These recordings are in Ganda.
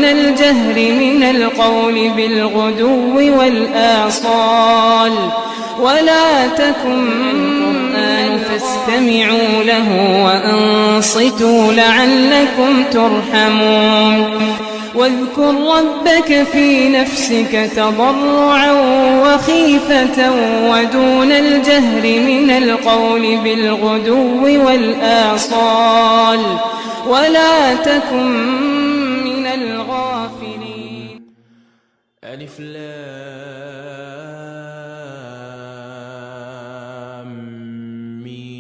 الجهر من القول بالغدو والآصال ولا تكن القرآن فاستمعوا له وأنصتوا لعلكم ترحمون واذكر ربك في نفسك تضرعا وخيفة ودون الجهر من القول بالغدو والآصال ولا تكن من الغافلين. ألف لام ميم.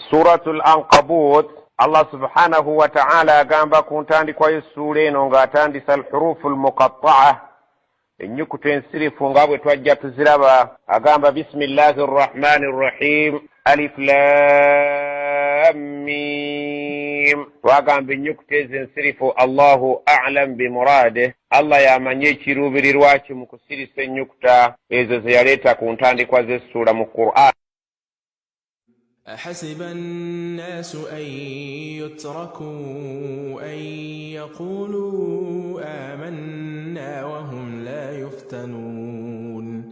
Suratul Ankabut, Allah subhanahu wa ta'ala agamba ku ntandikwa y'essuula eno ng'atandisa alhurufu almuqatta'a, ennyukuta ensirifu nga bwe twajja tuziraba. Agamba bisimillahi rrahmani rrahim, alif lam mim. Twagamba ennyukuta ezo ensirifu, Allahu alam bimuraadeh, Allah y'amanye ekiruubirirwa kye mu kusirisa ennyukuta ezo ze yaleeta ku ntandikwa z'essuula mu Qur'an. أحسب الناس أن يتركوا أن يقولوا آمنا وهم لا يفتنون.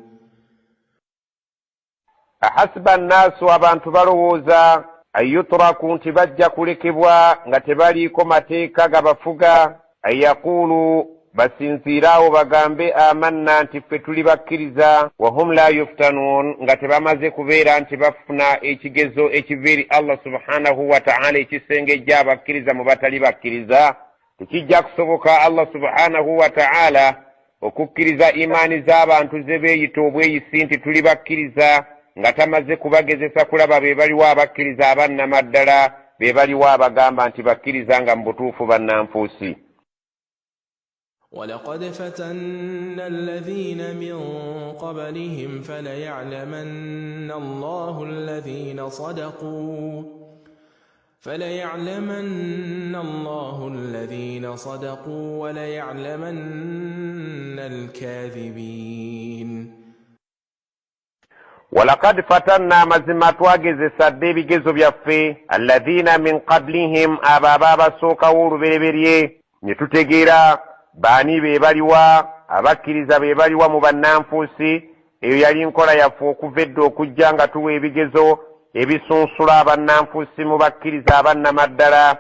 Ahasiba nnaasu, abantu balowooza, anyutraku, nti bajja kulekebwa nga tebaliiko mateeka gabafuga, anyaquulu, basinziire awo bagambe amanna, nti ffe tuli bakkiriza, wahum la yuftanuun, nga tebamaze kubeera nti bafuna ekigezo ekiva eri Allah subhanahu wa ta'ala ekisengejja abakkiriza mu batali bakkiriza. Tekijja kusoboka Allah subhanahu wa ta'ala okukkiriza imaani z'abantu ze beeyita obweyisi nti tuli bakkiriza nga tamaze kubagezesa kulaba be baliwo abakkiriza abannamaddala, be baliwo abagamba nti bakkiriza nga mu butuufu bannanfuusi. ولقد فتنا الذين من قبلهم فليعلمن الله الذين صدقوا وليعلمن الكاذبين. Walakad fatanna, mazima twagezesa dda ebigezo byaffe, alladhiina min qablihim, abo abaabasookawo olubereberye, ne tutegeera baani be baliwa abakkiriza, be baliwa mu bannanfuusi. Eyo yali nkola yaffe okuva edda okujja nga tuwa ebigezo ebisunsula abannanfuusi mu bakkiriza abannamaddala.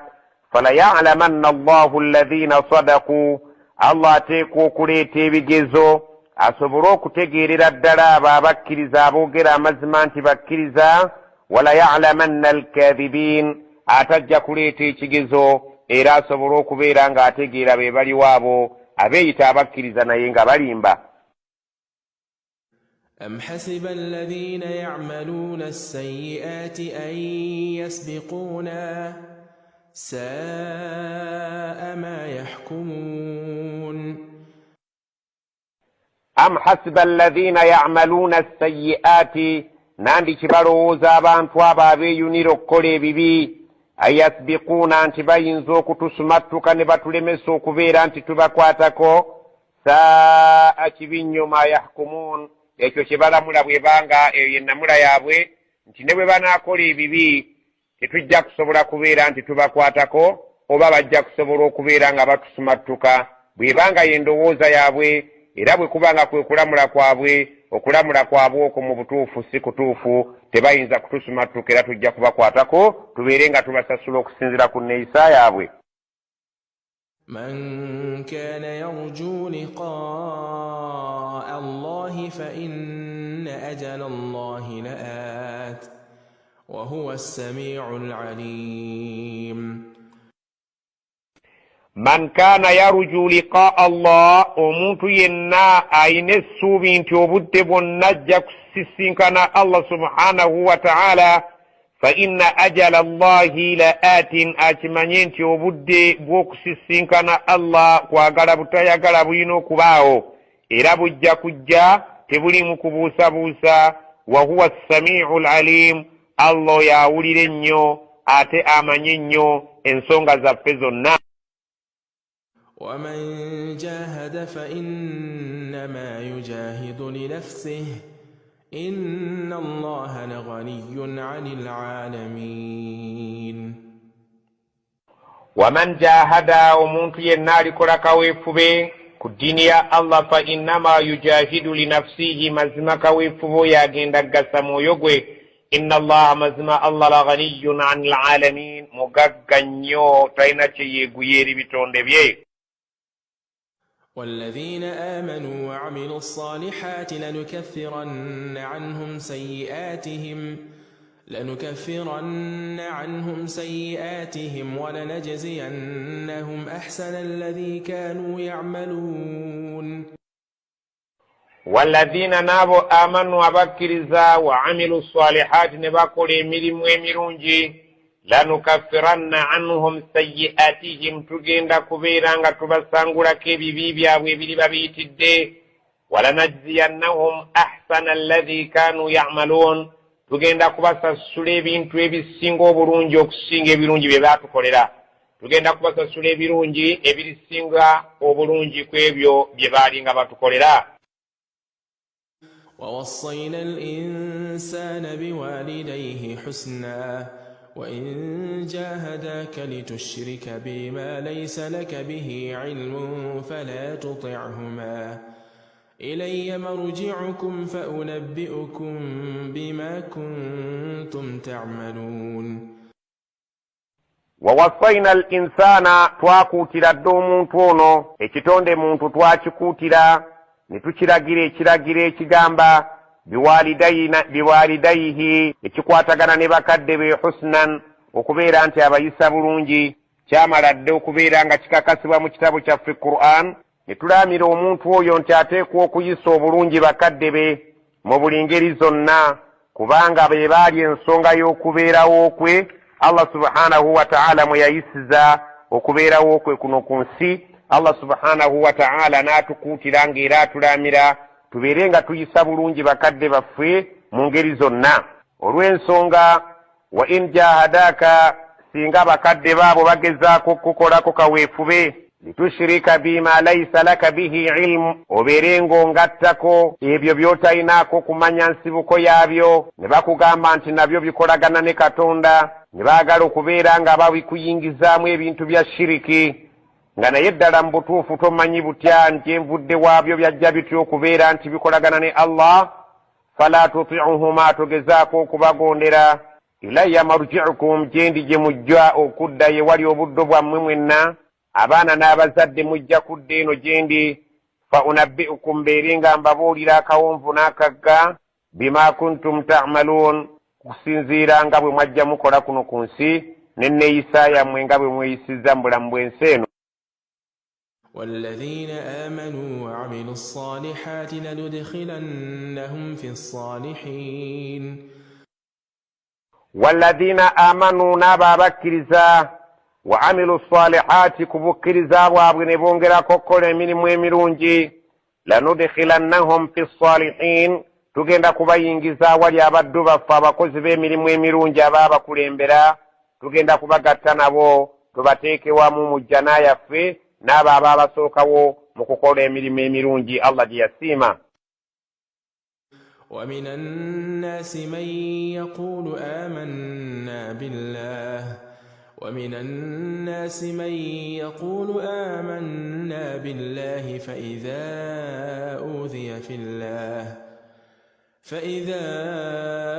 Falayalamanna allahu alladhiina sadaku, Allah ateekwa okuleeta ebigezo asobole okutegeerera ddala abo abakkiriza aboogera amazima nti bakkiriza, walayalamanna alkadhibin, atajja kuleeta ekigezo era asobole okubeera ng'ategeera be baliwo abo abeeyita abakkiriza naye nga balimba. أم حسب الذين يعملون السيئات أن يسبقونا ساء ما يحكمون. Am hasiba alladhina yamaluuna assayiaati, nandi kibalowooza abantu abo abeeyunira okukola ebibi, anyasbikuuna, nti bayinza okutusumattuka ne batulemesa okubeera nti tubakwatako. Saa, kibi nnyo, ma yahkumuun, ekyo kye balamula, bwebanga eyo yennamula yaabwe nti ne bwe banaakola ebibi tetujja kusobola kubeera nti tubakwatako oba bajja kusobola okubeera nga batusumattuka. Bwebanga yendowooza yaabwe era bwe kuba nga kwe kulamula kwabwe, okulamula kwabwe okwo mu butuufu si kutuufu. Tebayinza kutusumattuka era tujja kubakwatako tubeere nga tubasasula okusinziira ku nneeyisa yaabwe. من كان يرجو لقاء الله فإن أجل الله لآت وهو السميع العليم. Man kaana yarju liqaa Allah, omuntu yenna ayina essuubi nti obudde bwonna ajja kusisinkana Allah subhanahu wa ta'ala, fa inna ajala Allahi la atin, akimanye nti obudde bw'okusisinkana Allah kwagala butayagala bulina okubaawo era bujja kujja, tebulimu kubuusabuusa. Wahuwa samiu lalim, Allah oyo awulira ennyo ate amanye ennyo ensonga zaffe zonna. ومن جاهد فإنما يجاهد لنفسه إن الله لغني عن العالمين. Waman jahada, omuntu yenna alikola kaweefube ku ddiini ya Allah, fa innama yujahidu linafsihi, mazima kaweefube oyo agenda kugasa mwoyo gwe. Inna Allaha, mazima Allah, la ghaniyun ani lalamin, mugagga nnyo, talina kye yeeguya eri bitonde bye. والذين آمنوا وعملوا الصالحات لنكفرن عنهم سيئاتهم ولنجزينهم أحسن الذي كانوا يعملون. Walladhina, n'abo, amanu, abakkiriza, wa amilu salihati, ne bakola emirimu emirungi, lanukaffiranna anhum sayiatihim, tugenda kubeera nga tubasangulako ebibi byabwe ebiri babiyitidde, walanajziyannahum ahsana alladhi kanu yamaluun, tugenda kubasasula ebintu ebisinga obulungi okusinga ebirungi bye baatukolera. Tugenda kubasasula ebirungi ebirisinga obulungi ku ebyo bye baalinga batukolera. ووصينا الإنسان بوالديه حسنا وإن جاهداك لتشرك بي ما ليس لك به علم فلا تطعهما إلي مرجعكم فأنبئكم بما كنتم تعملون. Wawasaina al insaana, twakuutira dda omuntu ono, ekitonde muntu twakikuutira ne tukiragira ekiragiro ekigamba biwalidaihi, ekikwatagana ne bakadde be, husnan, okubeera nti abayisa bulungi. Kyamala dde okubeera nga kikakasibwa mu kitabo kyaffe Quran, ne tulaamira omuntu oyo nti ateekwa okuyisa obulungi bakadde be mu buli ngeri zonna, kubanga be baali ensonga y'okubeerawo kwe. Allah subhanahu wataala mwe yayisiza okubeerawo kwe kuno ku nsi, Allah subhanahu wataala n'atukuutira ng'era atulaamira tubeere nga tuyisa bulungi bakadde baffe mu ngeri zonna. Olw'ensonga wa in jahadaka, singa bakadde baabo bagezaako okukukolako kaweefube, litushirika bima laisa laka bihi ilmu, obeere ng'ongattako ebyo by'otalinaako kumanya nsibuko yaabyo, ne bakugamba nti nabyo bikolagana ne Katonda, ne baagala okubeera nga babikuyingizaamu ebintu bya shiriki, nga naye ddala mu butuufu tomanyi butya nti envudde waabyo byajja bitya okubeera nti bikolagana ne Allah, fala tutiuhuma, togezaako okubagondera. Ilayya marjiukum, gyendi gye mujja okudda, ye wali obuddo bwammwe mwenna, abaana n'abazadde, mujja kudda eno gyendi, fa unabbiukum, mbeere nga mbabuulira akawonvu n'akagga, bima kuntum tamaluun, kusinziira nga bwe mwajja mukola kuno ku nsi nenneeyisa yammwe nga bwe mweyisizza mu bulamu bw'ensi eno. والذين آمنوا وعملوا الصالحات لندخلنهم في الصالحين. Walladhina amanu, n'abo abakkiriza, wa amilu salihaati, ku bukkiriza bwabwe ne bongerako okukola emirimu emirungi, lanudkhilannahum fi salihin, tugenda kubayingiza awali abaddu baffe abakozi b'emirimu emirungi abaabakulembera, tugenda kubagatta nabo tubateeke wamu mu jjana yaffe n'abo abaabasookawo mu kukola emirimu emirungi Allah gye yasiima. ومن الناس من يقول آمنا بالله ومن الناس من يقول آمنا بالله فإذا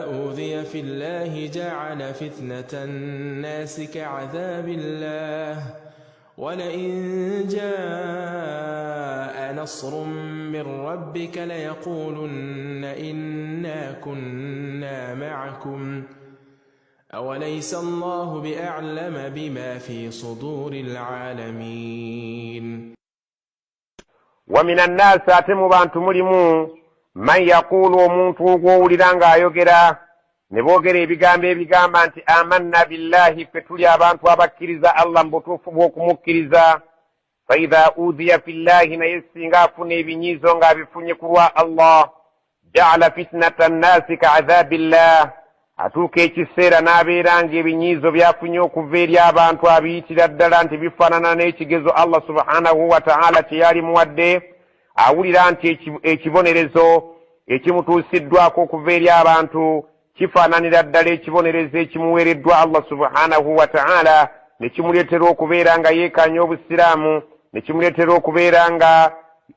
أوذي في الله جعل فتنة الناس كعذاب الله ولئن جاء نصر من ربك ليقولن إنا كنا معكم أوليس الله بأعلم بما في صدور العالمين. Wa min annaasi, ate mu bantu mulimu, man yaquulu, omuntu gw'owulira ng'ayogera ne boogera ebigambo ebigamba nti amanna billahi, ffe tuli abantu abakkiriza Allah mu butuufu bw'okumukkiriza, fa idha udhiya fillahi, naye singa afuna ebinyiizo ng'abifunye ku lwa Allah, jaala fitnata nnaasi ka adhabillah, atuuka ekiseera n'abeera ng'ebinyiizo by'afunye okuva eri abantu abiyitira ddala nti bifaanana n'ekigezo Allah subhanahu wataala kye yali muwadde. Awulira nti ekibonerezo ekimutuusiddwako okuva eri abantu kifaananira ddala ekibonerezo ekimuweereddwa Allah subhanahu wataala. Ne kimuleetera okubeera nga yeekaanya Obusiraamu, ne kimuleetera okubeera nga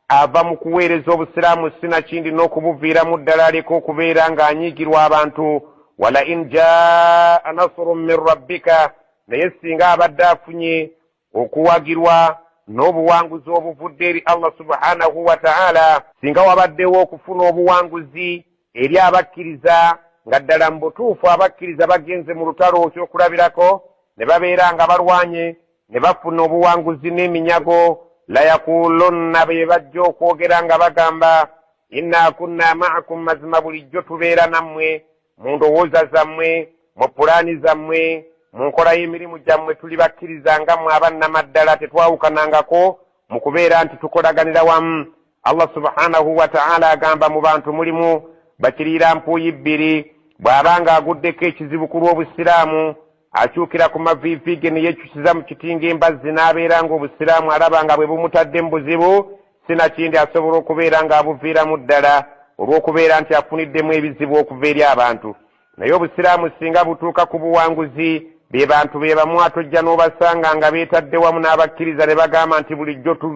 ava mu kuweereza Obusiraamu sinakindi n'okubuviiramu ddala aleke okubeera ng'anyiigirwa abantu. Walain jaa nasrun min rabbika, naye singa abadde afunye okuwagirwa n'obuwanguzi obuvudde eri Allah subhanahu wa ta'ala, singa wabaddewo okufuna obuwanguzi eri abakkiriza nga ddala mu butuufu abakkiriza bagenze mu lutalo ekyokulabirako ne babeera nga balwanye ne bafuna obuwanguzi n'eminyago, layakulunna, be bajja okwogera nga bagamba, inna kunna ma'akum, mazima bulijjo tubeera nammwe mu ndowooza zammwe, mu pulaani zammwe, mu nkola y'emirimu gyammwe, tuli bakkiriza nga mmwe abannamaddala, tetwawukanangako mu kubeera nti tukolaganira wamu. Allah subhanahu wa ta'ala agamba mu bantu mulimu bakiriira mpuuyi bbiri, bw'aba nga aguddeko ekizibu ku lw'Obusiraamu akyukira ku maviivi ge ne yeekyusiza mu kiti ng'embazzi n'abeera ng'Obusiraamu alaba nga bwe bumutadde mu buzibu, sinakindi asobola okubeera ng'abuviiramu ddala olw'okubeera nti afuniddemu ebizibu okuva eri abantu. Naye Obusiraamu singa butuuka ku buwanguzi, be bantu be bamu atojja n'obasanga nga beetadde wamu n'abakkiriza ne bagamba nti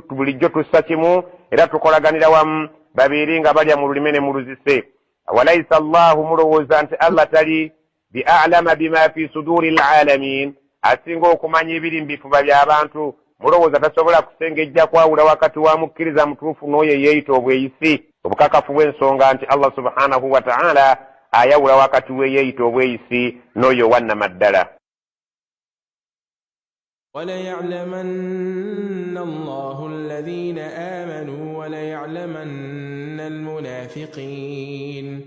bulijjo tussa kimu era tukolaganira wamu, babeere nga balya mu lulime ne mu luzise. Awalaisa Allahu, mulowooza nti Allah tali bi a'lama bima fi suduri lalamin, asinga okumanya ebiri mu bifuba by'abantu? Mulowooza tasobola kusengejja kwawula wakati wa mukkiriza mutuufu n'oyo eyeeyita obweyisi? Obukakafu bw'ensonga nti Allah subhanahu wa ta'ala ayawula wakati w'eyeeyita obweyisi n'oyo owannamaddala. Walayalamanna Allahu alladhina amanu walayalamanna almunafiqin.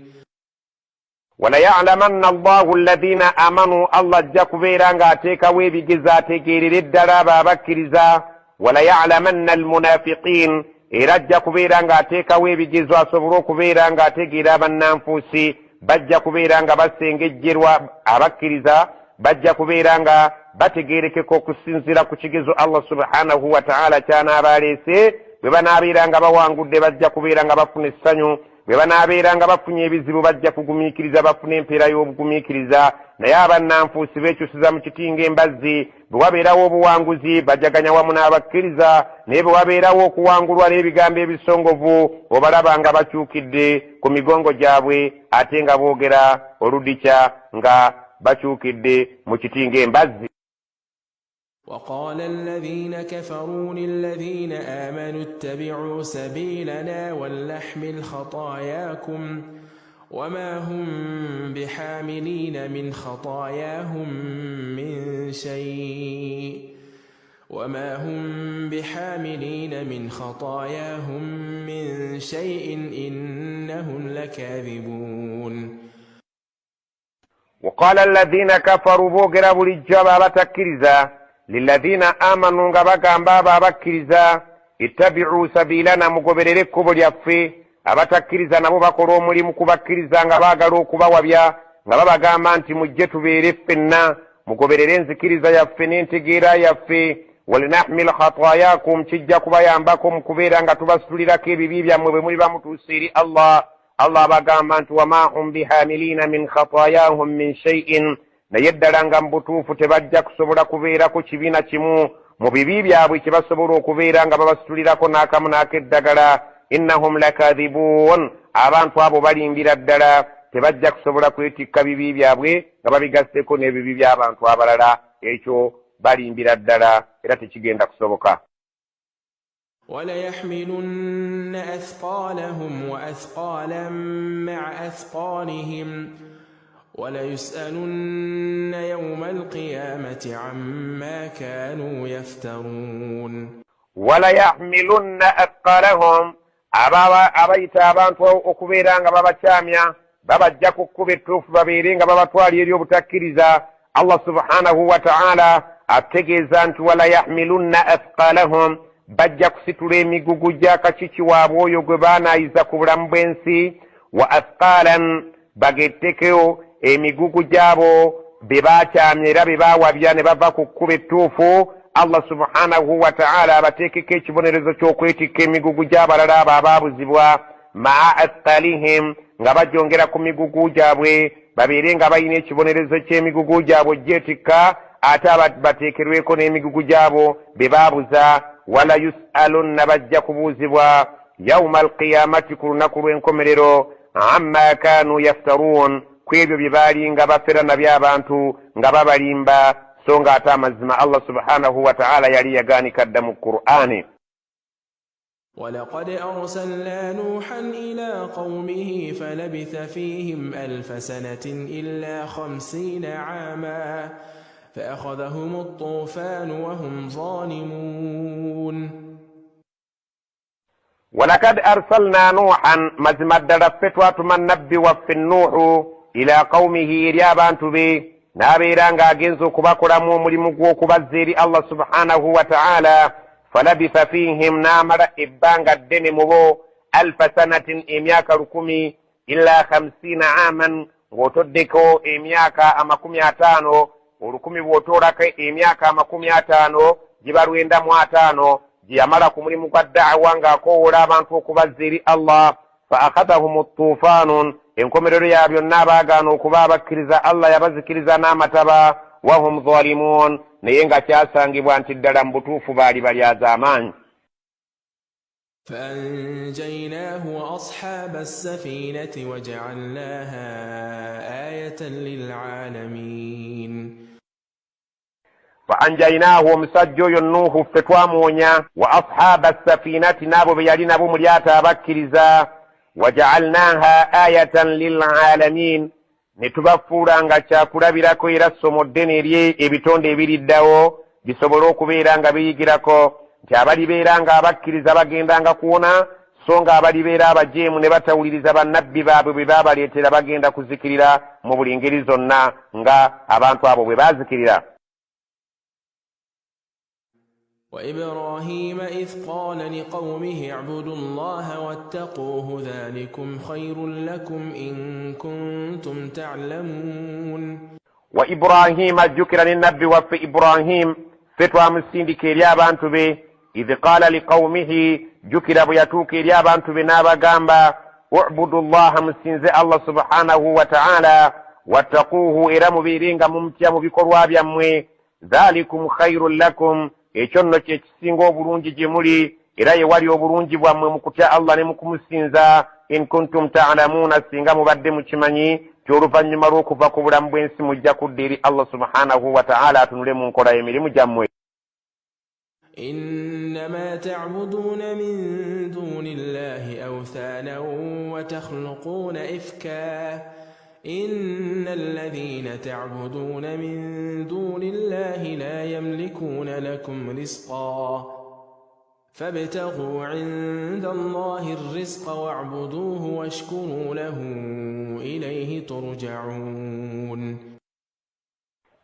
Walayalamanna Allahu alladhina amanu, Allah ajja kubeera ng'ateekawo ebigezo ategeerere ddala abo abakkiriza. Walayalamanna almunafiqin, era ajja kubeera ng'ateekawo ebigezo asobole okubeera ng'ategeera abannanfuusi. Bajja kubeera nga basengejjerwa abakkiriza, bajja kubeera nga bategeerekeka okusinziira ku kigezo Allah subhanahu wa ta'ala ky'anaaba aleese. Bwe banaabeera nga bawangudde bajja kubeera nga bafuna essanyu, bwe banaabeera nga bafunye ebizibu bajja kugumiikiriza bafune empeera y'obugumiikiriza. Naye abannanfuusi beekyusiza mu kiti ng'embazzi. Bwe wabeerawo obuwanguzi bajaganya wamu n'abakkiriza, naye bwe wabeerawo okuwangulwa n'ebigambo ebisongovu obalaba nga bakyukidde ku migongo gyabwe ate nga boogera oludikya nga bakyukidde mu kiti ng'embazzi. وقال الذين كفروا للذين آمنوا اتبعوا سبيلنا ولنحمل خطاياكم وما هم بحاملين من خطاياهم من شيء وما هم بحاملين من خطاياهم من شيء إنهم لكاذبون. Waqala alladhina kafaru, boogera bulijjo abo abatakkiriza, lilladhina amanu, nga bagamba abo abakkiriza, ittabi'u sabilana, mugoberere ekkubo lyaffe. Abatakkiriza nabo bakola omulimu ku bakkiriza nga baagala okubawabya, nga babagamba nti mujje tubeere ffenna, mugoberere enzikiriza yaffe n'entegeera yaffe. Walinahmil khatayakum, kijja kubayambako mu kubeera nga tubasitulirako ebibi byammwe bwe muliba mutuuse eri Allah. Allah abagamba nti wama hum bihamilina min khatayahum min shay'in, naye ddala nga mu butuufu tebajja kusobola kubeerako kibi na kimu mu bibi byabwe kye basobola okubeera nga babasitulirako n'akamu n'ak'eddagala. Innahum lakadhibuun, abantu abo balimbira ddala, tebajja kusobola kwetikka bibi byabwe nga babigasseko n'ebibi by'abantu abalala. Ekyo balimbira ddala era tekigenda kusoboka. وليحملن أثقالهم وأثقالا مع أثقالهم وليسألن يوم القيامة عما كانوا يفترون. Walayahmilunna athqalahum, abayita abantu okubeera nga babakyamya babajja ku kkubo ettuufu babeere nga babatwala eri obutakkiriza. Allah subhanahu wa ta'ala atutegeeza nti walayahmilunna athqalahum, bajja kusitula emigugu gya kakiki waabwe oyo gwe baanaayiza ku bulamu bw'ensi, wa athqalan, bagettekeo emigugu gy'abo be baakyamya era be baawabya ne bava ku kkubo ettuufu. Allah subhanahu wa ta'ala abateekeko ekibonerezo ky'okwetikka emigugu gy'abalala abo abaabuzibwa, maa athqalihim, nga bagyongera ku migugu gyabwe, babeere nga balina ekibonerezo ky'emigugu gyabwe ogyetikka. Ate bateekerweko n'emigugu gyabo be baabuza. Wala yusalunna, bajja kubuuzibwa, yauma alqiyamati, ku lunaku lw'enkomerero, amma kaanu yaftaruun, ku ebyo bye baalinga bafera nabyo abantu nga babalimba, so nga ate amazima Allah subhanahu wataala yali yagaanika dda mu Qur'ani. ولقد أرسلنا نوحا إلى قومه فلبث فيهم ألف سنة إلا 50 عاما فأخذهم الطوفان وهم ظالمون. Walakad arsalna Nuuhan, mazima ddala ffe twatuma nabbi waffe Nuuhu, ila qaumihi, eri abantu be, n'abeera ng'agenza okubakolamu omulimu gw'okubazza eri Allah subhanahu wa ta'ala. Falabitha fihim, n'amala ebbanga ddene mu bo, alfa sanatin, emyaka 1000, illa 50 aman, ng'otoddeko emyaka 50. 1000 bw'otoolako emyaka 50 giba 950 gye yamala ku mulimu gwa da'awa ng'akoowoola abantu okubazza eri Allah. Fa akhadhahum tuufaanun, enkomerero ya byonna abaagaana okuba abakkiriza, Allah yabazikiriza n'amataba. Wahum zalimuun, naye nga kyasangibwa nti ddala mu butuufu baali balyaza amaanyi. فأنجيناه وأصحاب السفينة وجعلناها آية للعالمين. Fa anjainaahu, omusajja oyo Nuuhu ffe twamuwonya, wa ashaaba safinati, n'abo be yali nabo mu lyato abakkiriza, wajaalnaha ayatan lilalamin, ne tubafuula nga kyakulabirako era ssomo ddene eri ebitonde ebiriddawo bisobole okubeera nga biyigirako nti abalibeera nga abakkiriza bagendanga kuwona, so nga abalibeera abajeemu ne batawuliriza bannabbi baabwe bwe baabaleetera bagenda kuzikirira mu buli ngeri zonna nga abantu abo bwe baazikirira. وإبراهيم إذ قال لقومه اعبدوا الله واتقوه ذلكم خير لكم إن كنتم تعلمون. Wa Ibrahiima, ajjukira ne nabbi waffe Ibrahim, ffe twamusindika eri abantu be. Idh qaala liqaumihi, jjukira bwe yatuuka eri abantu be n'abagamba, ubudu llaha, musinze Allah subhanahu wa ta'ala, wattaquuhu, era mubeere nga mumutya mu bikolwa byammwe, dhalikum khairun lakum, ekyo nno kye kisinga obulungi gye muli, era ye wali obulungi bwammwe mu kutya Allah ne mu kumusinza, in kuntum ta'lamuuna, singa mubadde mukimanyi ti oluvannyuma lw'okuva ku bulamu bw'ensi mujja kudda eri Allah subhanahu wa ta'ala atunule mu nkola y'emirimu gyammwe. إنما تعبدون من دون الله أوثانا وتخلقون إفكا إن الذين تعبدون من دون الله لا يملكون لكم رزقا فابتغوا عند الله الرزق واعبدوه واشكروا له إليه ترجعون.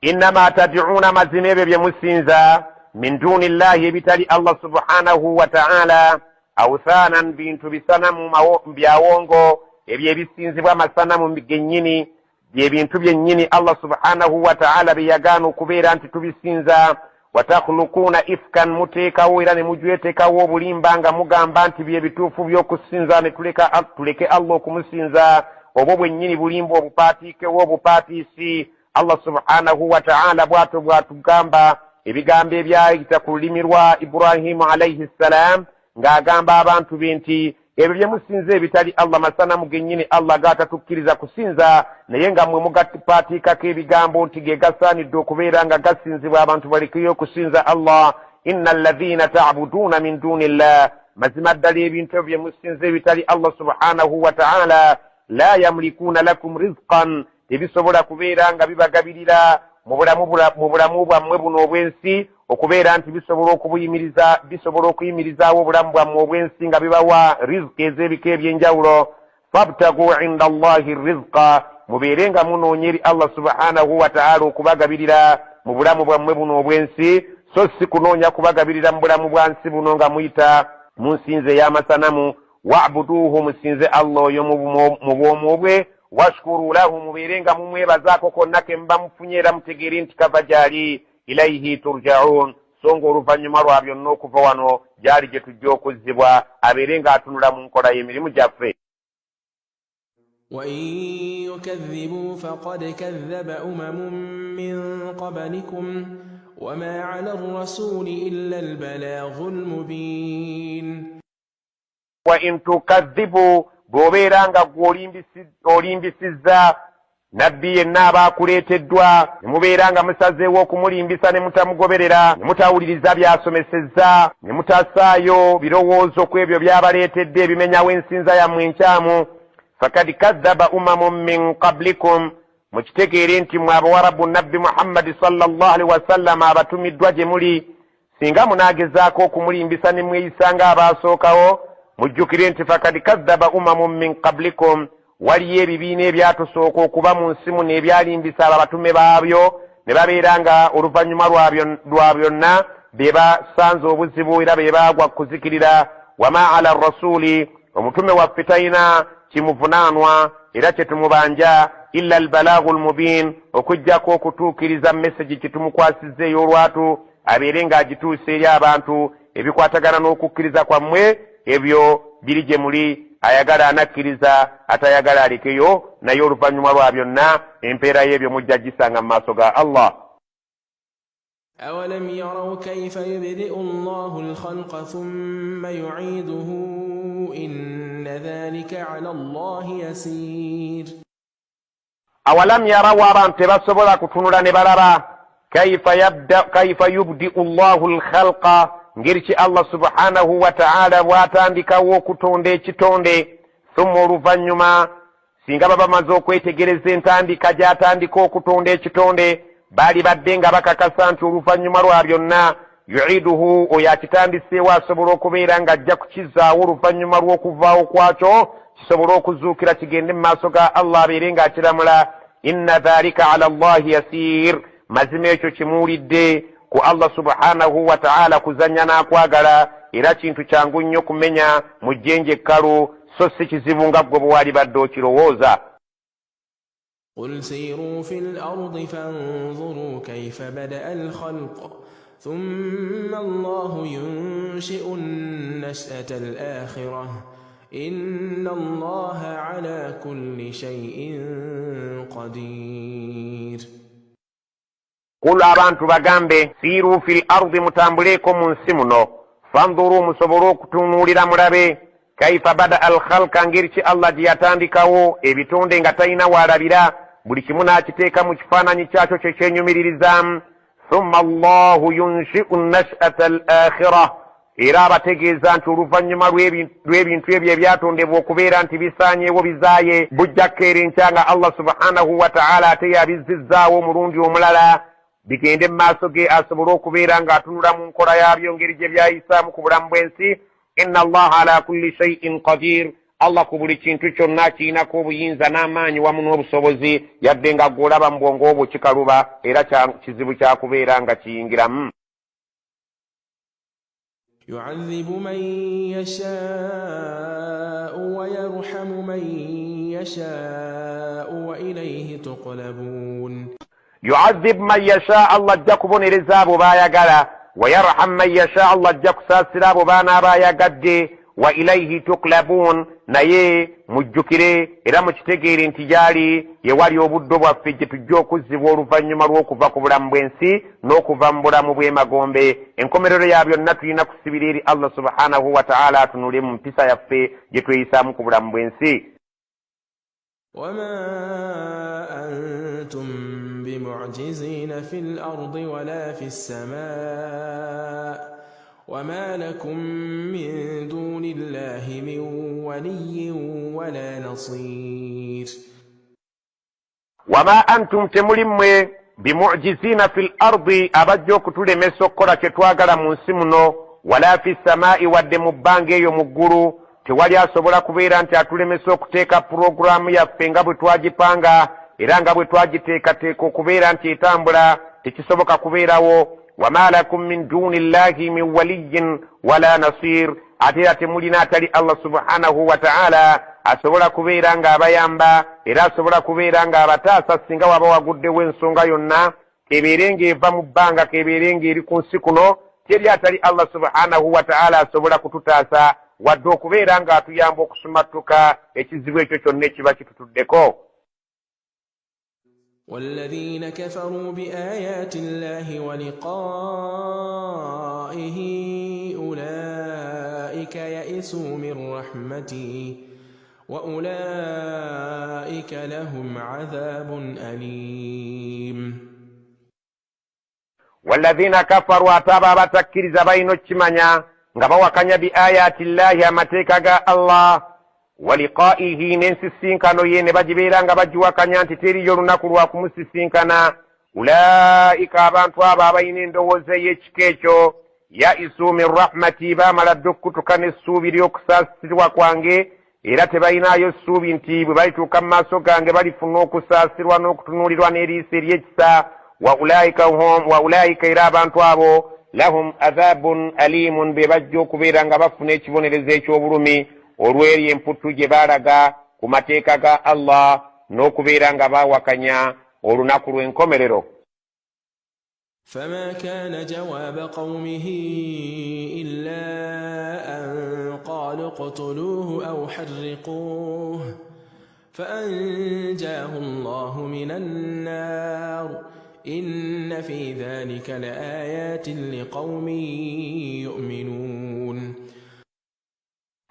Innama tad'uuna, mazima ebyo bye musinza, min duni llahi, ebitali Allah subhanahu wa ta'ala, awthaanan, bintu bisanamu byawongo, ebyo ebisinzibwa amasanamu gennyini, byebintu byennyini Allah subhanahu wa ta'ala bye yagaana okubeera nti tubisinza. Watakhlukuuna ifkan, muteekawo era ne mujwetekawo obulimba nga mugamba nti bye bituufu by'okusinza, ne tuleka tuleke Allah okumusinza. Obwo bwennyini bulimba obupaatiikewo obupaatiisi. Allah subhanahu wa ta'ala bw'atyo bw'atugamba ebigambo ebyayita ku lulimi lwa Ibrahimu alaihi ssalam ng'agamba abantu be nti ebyo bye musinza ebitali Allah masanamu gennyini Allah gaatatukkiriza kusinza, naye nga mmwe mugapaatiikako ebigambo nti ge gasaanidde okubeera nga gasinzibwa, abantu balekeyo okusinza Allah. Inna alladhina ta'buduuna min duni llah, mazima ddala ebintu ebyo bye musinza ebitali Allah subhanahu wa ta'ala, la yamlikuuna lakum rizqan, tebisobola kubeera nga bibagabirira mu bulamu bwammwe buno obw'ensi, okubeera nti bisobola okubuyimiriza, bisobola okuyimirizaawo obulamu bwammwe obw'ensi nga bibawa riziki ez'ebika ebyenjawulo. Fabtagu inda Allahi rizqa, mubeere nga munoonya eri Allah subhanahu wa ta'ala okubagabirira mu bulamu bwammwe buno obw'ensi, so si kunoonya kubagabirira mu bulamu bwa nsi buno nga muyita mu nsinza ey'amasanamu. Wabuduuhu, musinze Allah oyo mu bwomu bwe, washkuru lahu, mubeere nga mumwebazaako konna ke muba mufunye, era mutegeere nti kava gy'ali, ilaihi turjaun, so nga oluvannyuma lwa byonna okuva wano gy'ali gye tujja okuzzibwa, abeere ng'atunula mu nkola y'emirimu gyaffe. وإن يكذبوا فقد كذب أمم من قبلكم وما على الرسول إلا البلاغ المبين. Wa in tukadhibu, bw'obeera nga gwe olimbisizza nabbi yenna aba akuleeteddwa, ne mubeera nga musazeewo okumulimbisa ne mutamugoberera, ne mutawuliriza by'asomesezza, ne mutasaayo birowoozo ku ebyo by'abaleetedde ebimenyawo ensinza yammwe enkyamu, fakad kadhaba umamun min qablikum, mukitegeere nti mwe Abawarabu, Nabbi Muhammadi sallallahu alaihi wasallama abatumiddwa gye muli, singa munaagezaako okumulimbisa ne mweyisa nga abaasookawo, mujjukire nti fakad kadhaba umamun min qablikum, waliyo ebibiina ebyatusooka okuba mu nsi muno ebyalimbisa abo abatume baabyo, ne babeera nga oluvannyuma lwa byonna be basanze obuzibu era be baagwa kuzikirira. Wama ala rasuuli, omutume waffe talina kimuvunaanwa era kye tumubanja, illa albalaagu lmubiin, okuggyako okutuukiriza mesegi kyetumukwasizza ey'olwatu, abeere ng'agituusa eri abantu. Ebikwatagana n'okukkiriza kwammwe ebyo biri gye muli, ayagala anakkiriza, atayagala alekeyo, naye oluvannyuma lwa byonna empeera y'ebyo mujja gisanga mu maaso ga Allah. أولم يروا كيف يبدئ الله الخلق ثم يعيده إن ذلك على الله يسير. Awalam yarawu, abantu tebasobola kutunula ne balaba, kaifa yubdiu llahu lkhalqa, ngeri ki Allah subhanahu wa taala bw'atandikawo okutonda ekitonde, thumma, oluvannyuma, singa baba bamaze okwetegereza entandika gy'atandika okutonda ekitonde, baali badde nga bakakasa nti oluvannyuma lwa byonna, yuiduhu, oyo akitandiseewo asobola okubeera ng'ajja kukizaawo oluvannyuma lw'okuvaawo kwakyo, kisobole okuzuukira kigende mu maaso ga Allah abeere ng'akiramula. Inna dhalika ala llahi yasir, mazima ekyo kimuwulidde ku Allah subhanahu wa taala kuzannya n'akwagala, era kintu kyangu nnyo kumenya mu jjenje ekkalu, so si kizibu nga ggwe bwe wali badde okirowooza. قل سيروا في الأرض فانظروا كيف بدأ الخلق ثم الله ينشئ النشأة الآخرة إن الله على كل شيء قدير. Kul, abantu bagambe, siiru fi l ardi, mutambuleeko mu nsi muno, fandhuru, musobole okutunuulira mulabe, kaifa badaa al khalka, ngeri ki Allah gye yatandikawo ebitonde nga talina waalabira, buli kimu n'akiteeka mu kifaananyi kyakyo kye kyenyumiririzaamu. Thumma allahu yunshiu nashata al akhira, era abategeeza nti oluvannyuma lw'ebintu ebyo ebyatondebwa okubeera nti bisaanyeewo bizaaye, bujja kkeera enkya nga Allah subhanahu wa taala ate yabizizzaawo omulundi omulala, bigende mu maaso ge asobole okubeera ng'atunula mu nkola yaabyo ngeri gye byayisaamu ku bulamu bw'ensi. Inna allaha ala kulli shaiin qadir, Allah ku buli kintu kyonna kirinako obuyinza n'amaanyi wamu n'obusobozi, yadde nga gw'olaba mu bwongo obwo kikaluba era kizibu kyakubeera nga kiyingiramu. يعذب من يشاء ويرحم من يشاء وإليه تقلبون. Yuazib man yasha, Allah ajja kubonereza abo baayagala, wayarham man yasha, Allah ajja kusaasira abo baanaaba ayagadde, wa ilaihi tuklabuun, naye mujjukire era mukitegeere nti gyali ye wali obuddo bwaffe gye tujja okuzzibwa oluvannyuma lw'okuva ku bulamu bw'ensi n'okuva mu bulamu bw'emagombe. Enkomerero ya byonna tulina kusibira eri Allah subhanahu wa taala, atunule mu mpisa yaffe gye tweyisaamu ku bulamu bw'ensi. وما أنتم بمعجزين في الأرض ولا في السماء وما لكم من دون الله من ولي ولا نصير. Wama antum, temuli mmwe, bimujiziina fi l ardi, abajja okutulemesa okukola kye twagala mu nsi muno, wala fi samaai, wadde mu bbanga eyo mu ggulu, tewali asobola kubeera nti atulemesa okuteeka puroguraamu yaffe nga bwe twagipanga era nga bwe twagiteekateeka okubeera nti etambula, tekisoboka kubeerawo. Wama lakum min duni llahi min waliyin wala nasir, ate era temulina atali Allah subhanahu wa taala asobola kubeera ng'abayamba era asobola kubeera ng'abataasa singa waba waguddewo ensonga yonna, kebeere ng'eva mu bbanga, kebeere ng'eri ku nsi kuno, teri atali Allah subhanahu wa taala asobola kututaasa. wadde okubeera ng'atuyamba okusumattuka ekizibu ekyo kyonna ekiba kitutuddeko. والذين كفروا بآيات الله ولقائه أولئك يئسوا من رحمتي وأولئك لهم عذاب أليم. Walladhina kafaru, ate abo abatakkiriza balina okukimanya nga bawakanya bi ayaati llahi, amateeka ga Allah, wa liqaihi, n'ensisinkano ye ne bagibeera nga bagiwakanya nti teriyo olunaku lwa kumusisinkana. Ulaika, abantu abo abalina endowooza ey'ekika ekyo, yaisu min rahmati, baamala dda okukutuka n'essuubi ly'okusaasirwa kwange, era tebalinayo ssuubi nti bwe balituuka mu maaso gange balifuna okusaasirwa n'okutunuulirwa n'eriiso ery'ekisa. Wa ulaika hum, wa ulaika, era abantu abo, lahum adhabun alimun, be bajja okubeera nga bafuna ekibonerezo eky'obulumi olw'eri emputtu gye baalaga ku mateeka ga Allah n'okubeera nga baawakanya olunaku lw'enkomerero. فما كان جواب قومه إلا أن قالوا اقتلوه أو حرقوه فأنجاه الله من النار إن في ذلك لآيات لقوم يؤمنون.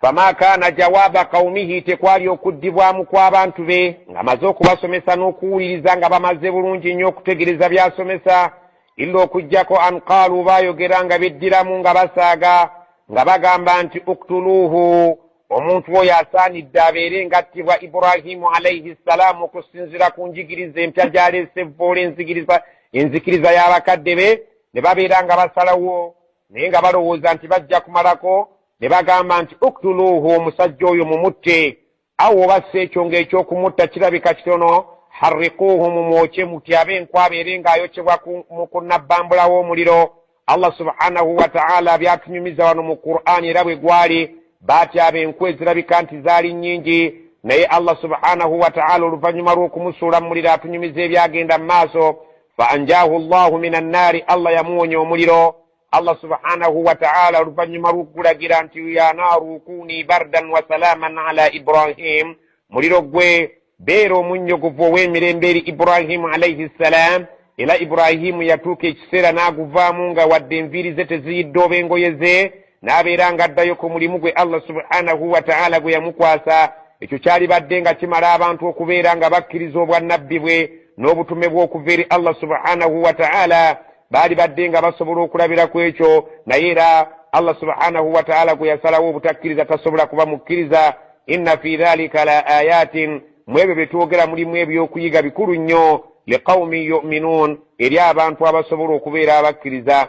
Fama kaana jawaaba kaumihi, tekwali okuddibwamu kw'abantu be ng'amaze okubasomesa n'okuwuliriza nga bamaze bulungi nnyo okutegereza by'asomesa, illa, okuggyako, an qaalu, baayogera nga beddiramu nga basaaga nga bagamba nti uktuluuhu, omuntu oyo asaanidde abeere ng'attibwa Iburahimu alaihi ssalaamu, okusinziira ku njigiriza empya gy'aleese evvoola enzikiriza y'abakadde be. Ne babeera nga basalawo naye nga balowooza nti bajja kumalako, ne bagamba nti uktuluuhu, omusajja oyo mumutte, awo oba si ekyo ng'ekyokumutta kirabika kitono, harrikuuhu, mumwokye, mutyabe enku abeere ng'ayokyebwa ku nabbambula w'omuliro. Allah subhanahu wataala byatunyumiza wano mu Qur'ani, era bwe gwali baatyaba enku ezirabika nti zaali nnyingi, naye Allah subhanahu wataala oluvannyuma lw'okumusuula mu muliro atunyumiza ebyagenda mu maaso. Fa anjahu llahu min annaari, Allah yamuwonya omuliro. Allah subhanahu wataala oluvannyuma lw'okugulagira nti ya naaru kuni bardan wa salaaman ala Ibrahim, muliro gwe beera omunnyogovu ow'emirembe eri Ibrahimu alaihi ssalam. Era Ibrahimu yatuuka ekiseera n'aguvaamu nga wadde enviiri ze teziyidde oba engoye ze, n'abeera ng'addayo ku mulimu gwe Allah subhanahu wataala gwe yamukwasa. Ekyo kyalibadde nga kimala abantu okubeera nga bakkiriza obwannabbi bwe n'obutume bw'okuva eri Allah subhanahu wataala, baali badde nga basobola okulabira ku ekyo. Naye era Allah subhanahu wataala gwe yasalawo obutakkiriza tasobola kuba mukkiriza. Inna fi dhalika la ayatin, mu ebyo bye twogera mulimu ebyokuyiga bikulu nnyo, liqaumin yuminuun, eri abantu abasobola okubeera abakkiriza.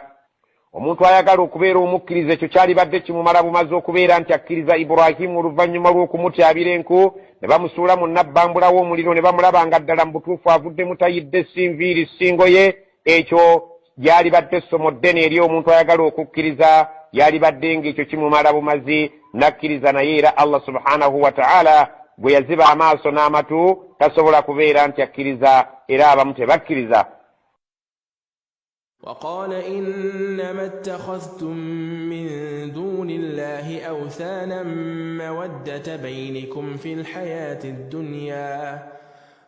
Omuntu ayagala okubeera omukkiriza, ekyo kyalibadde kimumala bumaze okubeera nti akkiriza Iburahimu oluvannyuma lw'okumutyabira enku ne bamusuula mu nabbambula w'omuliro ne bamulaba nga ddala mu butuufu avuddemu tayidde, si nviiri, si ngoye. Ekyo lyalibadde essomo ddene eri omuntu ayagala okukkiriza, yalibadde ng'ekyo kimumala bumazi nakkiriza. Naye era Allah subhanahu wataala gwe yaziba amaaso n'amatu tasobola kubeera nti akkiriza, era abamu tebakkiriza. وقال إنما اتخذتم من دون الله أوثانا مودة بينكم في الحياة الدنيا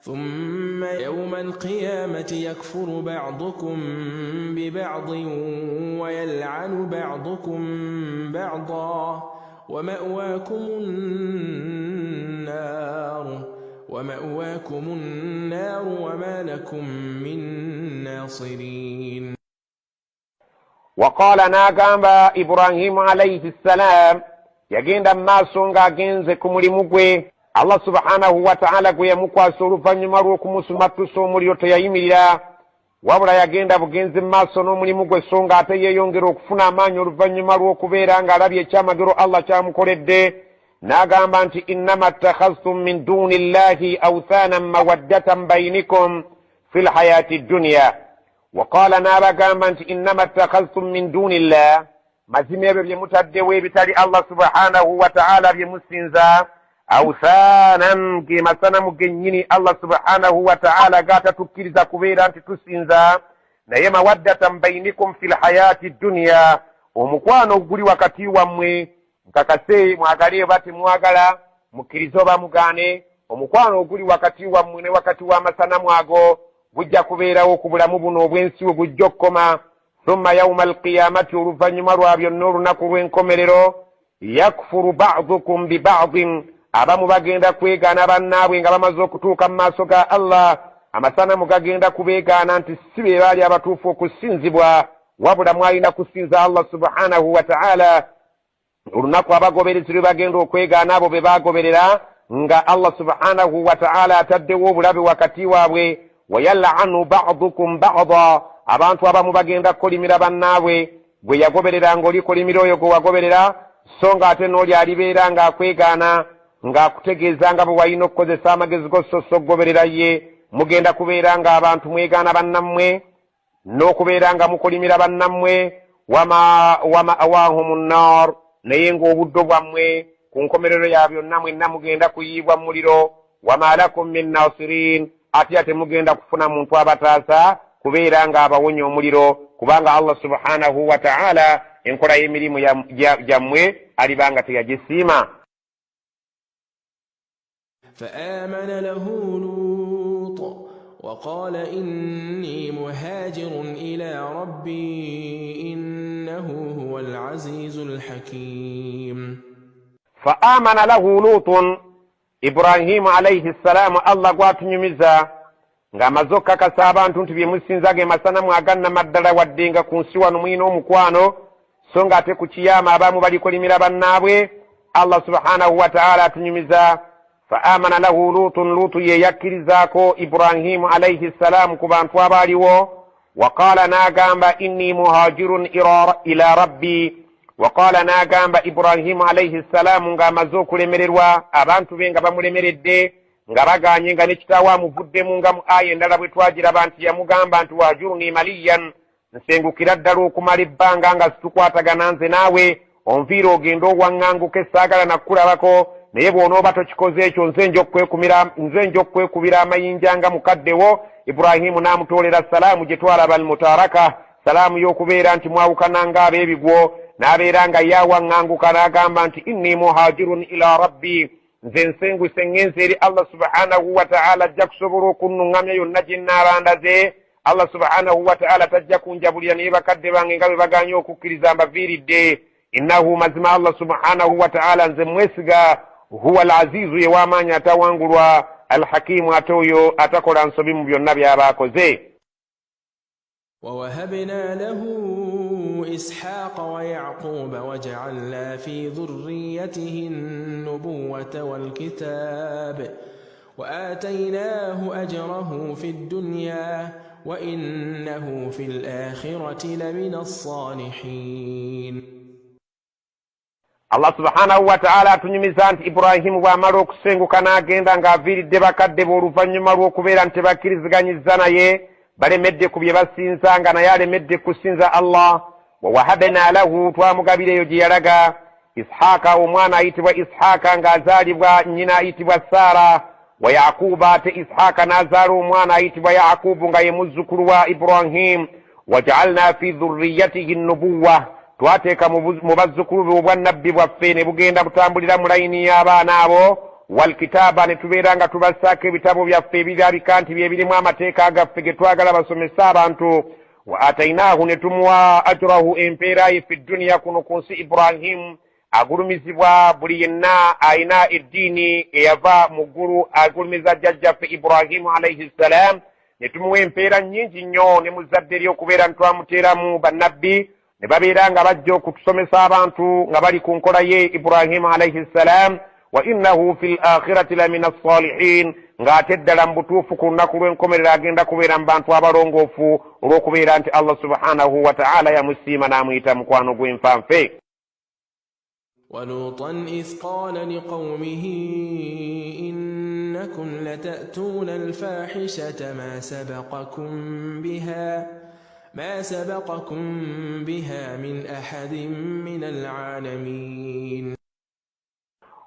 ثم يوم القيامة يكفر بعضكم ببعض ويلعن بعضكم بعضا ومأواكم النار ومأواكم النار وما لكم من ناصرين. Waqaala, n'agamba Iburahimu alaihi ssalam, yagenda mu maaso ng'agenze ku mulimu gwe Allah subhanahu wataala gwe yamukwasa oluvannyuma lw'okumusumattusa omuliro. Teyayimirira, wabula yagenda bugenzi mu maaso n'omulimu gwe, so nga ate yeeyongera okufuna amaanyi oluvannyuma lw'okubeera ng'alabye ekyamagero Allah kyamukoledde. N'agamba nti innama attakhaztum min duni llahi authanan mawaddatan bainikum fi lhayati dduniya. Waqaala, n'abagamba nti innama attakhaztum min duni llah, mazima ebyo bye mutaddewo ebitali Allah subhanahu wataala bye musinza, authanan, ge masanamu gennyini Allah subhanahu wataala gaatatukkiriza kubeera nti tusinza, naye mawaddatan bainikum fi lhayaati dduniya, omukwano oguli wakati wammwe. Nkakase, mwagale oba temwagala, mukkirize oba mugaane, omukwano oguli wakati wammwe ne wakati w'amasanamu ago gujja kubeerawo ku bulamu buno obw'ensi we gujja okukoma. Thumma yauma alqiyamati, oluvannyuma lwa byonna olunaku lw'enkomerero, yakfuru badukum bibadin, abamu bagenda kwegaana bannaabwe nga bamaze okutuuka mu maaso ga Allah. Amasanamu gagenda kubeegaana nti si be baali abatuufu okusinzibwa, wabula mwalina kusinza Allah subhanahu wa ta'ala. Olunaku abagoberezi lwe bagenda okwegaana abo be bagoberera, nga Allah subhanahu wa ta'ala ataddewo obulabe wakati waabwe. Wayalanu badukum bada, abantu abamu bagenda kukolimira bannaabwe. Gwe yagoberera ng'olikolimira oyo gwe wagoberera, so nga ate n'oli alibeera ng'akwegaana ng'akutegeeza nga bwe walina okukozesa amagezi go so so okugoberera ye. Mugenda kubeera ng'abantu mwegaana bannammwe n'okubeera nga mukolimira bannammwe. Wama wama'wahum nnar, naye ng'obuddo bwammwe ku nkomerero ya byonna mwenna mugenda kuyiibwa mu muliro. Wama lakum min nasirin, ate ate mugenda kufuna muntu abataasa kubeera ng'abawonya omuliro, kubanga Allah subhanahu wa ta'ala enkola y'emirimu gyammwe aliba nga teyagisiima. فآمن له لوط وقال إني مهاجر إلى ربي إنه هو العزيز الحكيم. فآمن له لوط، Ibrahimu alaihi ssalaamu Allah gwatunyumiza ng'amaze okukakasa abantu nti bye musinza ge masanamu agannamaddala, wadde nga ku nsi wano mulina omukwano, so nga ate ku kiyaama abamu balikolimira bannaabwe. Allah subhanahu wa ta'ala atunyumiza fa amana lahu Lutun, Lutu ye yakkirizaako Ibrahimu alaihi ssalaamu ku bantu abaaliwo. Waqaala, n'agamba, inni muhajirun ila rabbi. Waqaala, n'agamba Ibrahimu alaihi ssalaamu ng'amaze okulemererwa abantu be nga bamulemeredde, nga baganye, nga ne kitaawe amuvuddemu, nga mu aya endala bwe twagiraba nti yamugamba nti wahjuruni maliyan, nsengukira ddala okumala ebbanga nga situkwatagana nze naawe, onviire ogende owaŋŋanguke, saagala nakkulabako. Naye bw'onooba tokikoze ekyo, nze nja okukwekubira amayinja nga mukaddewo. Ibrahimu n'amutoolera salaamu gye twalaba almutaraka, salaamu y'okubeera nti mwawukana ng'ab'ebigwo, n'abeera nga ye awaŋŋanguka, n'agamba nti inni muhajirun ila rabbi, nze nsenguse ŋŋenze eri Allah subhanahu wa ta'ala, ajja kusobola okunnuŋŋamya yonna gye nnaabandaze. Allah subhanahu wa ta'ala tajja kunjabulira, naye bakadde bange nga bwe baganye okukkiriza mbaviiridde. Innahu, mazima Allah subhanahu wa ta'ala nze mwesiga, huwa al azizu, ye w'amaanyi atawangulwa, alhakimu, ate oyo atakola nsobi mu byonna by'aba akoze. ووهبنا له إسحاق ويعقوب وجعلنا في ذريته النبوة والكتاب وآتيناه أجره في الدنيا وإنه في الآخرة لمن الصالحين. Allah subhanahu wa ta'ala atunyumiza nti Ibrahimu bw'amala okusenguka n'agenda ng'aviiridde bakadde be oluvannyuma lw'okubeera nti tebakkiriziganyizza naye, balemedde ku bye basinza nga naye alemedde kusinza Allah. Wawahabna lahu, twamugabira eyo gye yalaga, Ishaaka, omwana ayitibwa Ishaaka ng'azaalibwa nnyina ayitibwa Saara, wa Yakuba, ate Ishaaka n'azaala omwana ayitibwa Yakubu nga ye muzzukulu wa Ibrahimu. Wajaalna fi dhurriyatihi nubuwa, twateeka mu bazzukulu be obwannabbi bwaffe ne bugenda butambulira mu layini y'abaana abo. Walkitaaba, ne tubeera nga tubassaako ebitabo byaffe ebirabika nti bye birimu amateeka gaffe ge twagala basomese abantu. Wa atainaahu, ne tumuwa, ajrahu, empeera ye, fi dduniya, kuno ku nsi. Ibrahimu agulumizibwa buli yenna alina eddiini eyava mu ggulu, agulumiza jjajjaffe Ibrahimu alaihi ssalam, ne tumuwa empeera nnyingi nnyo ne mu zzadde ly'okubeera ntitwamuteeramu bannabbi ne babeera nga bajja okutusomesa abantu nga bali ku nkola ye Ibrahimu alaihi ssalam. Wa innahu fi l akhirati la min assalihin, ng'ate ddala mu butuufu ku lunaku lw'enkomerero agenda kubeera mu bantu abalongoofu, olw'okubeera nti Allah subhanahu wa ta'ala yamusiima n'amuyita mukwano gw'enfanfe. ولوطا إذ قال لقومه إنكم لتأتون الفاحشة ما سبقكم بها من أحد من العالمين.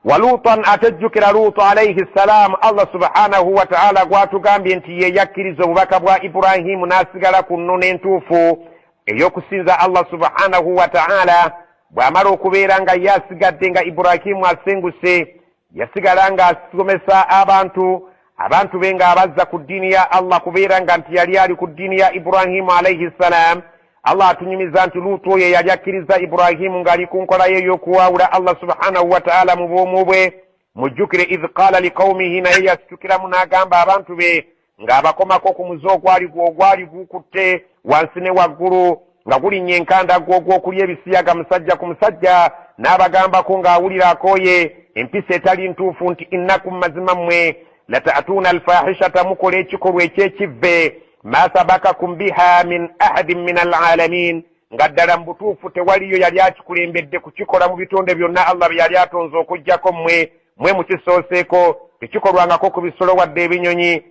Waluutan, atejjukira Luutu alaihi ssalaamu, Allah subhanahu wa ta'ala gwatugambye nti ye yakkiriza obubaka bwa Ibrahimu n'asigala ku nnono entuufu ey'okusinza Allah subhanahu wa ta'ala. Bw'amala okubeera nga ye asigadde nga Iburahimu asenguse, yasigala ng'asomesa abantu, abantu be ng'abazza ku ddiini ya Allah, kubeera nga nti yali ali ku ddiini ya Iburahimu alaihi ssalam. Allah atunyumiza nti Luutu oyo eyali akkiriza Iburahimu ng'ali ku nkola ye ey'okuwaawula Allah subhanahu wataala mu bwomu bwe. Mujjukire idh qaala liqaumihi, naye yasitukiramu n'agamba abantu be ng'abakomako ku muze ogwali ogwali gukutte wansi ne waggulu nga gulinnya enkandaggo ogw'okulya ebisiyaga musajja ku musajja, n'abagambako ng'awulira akooye empisa etali ntuufu nti innakum, mazima mmwe, lata'tuuna alfahishata, mukola ekikolwa eky'ekivve, ma sabakakum biha min ahadin min alalamin, nga ddala mu butuufu tewaliyo yali akikulembedde kukikola mu bitonde byonna Allah bye yali atonze okuggyako mmwe. Mwe mukisooseeko. Tekikolwangako ku bisolo wadde ebinyonyi,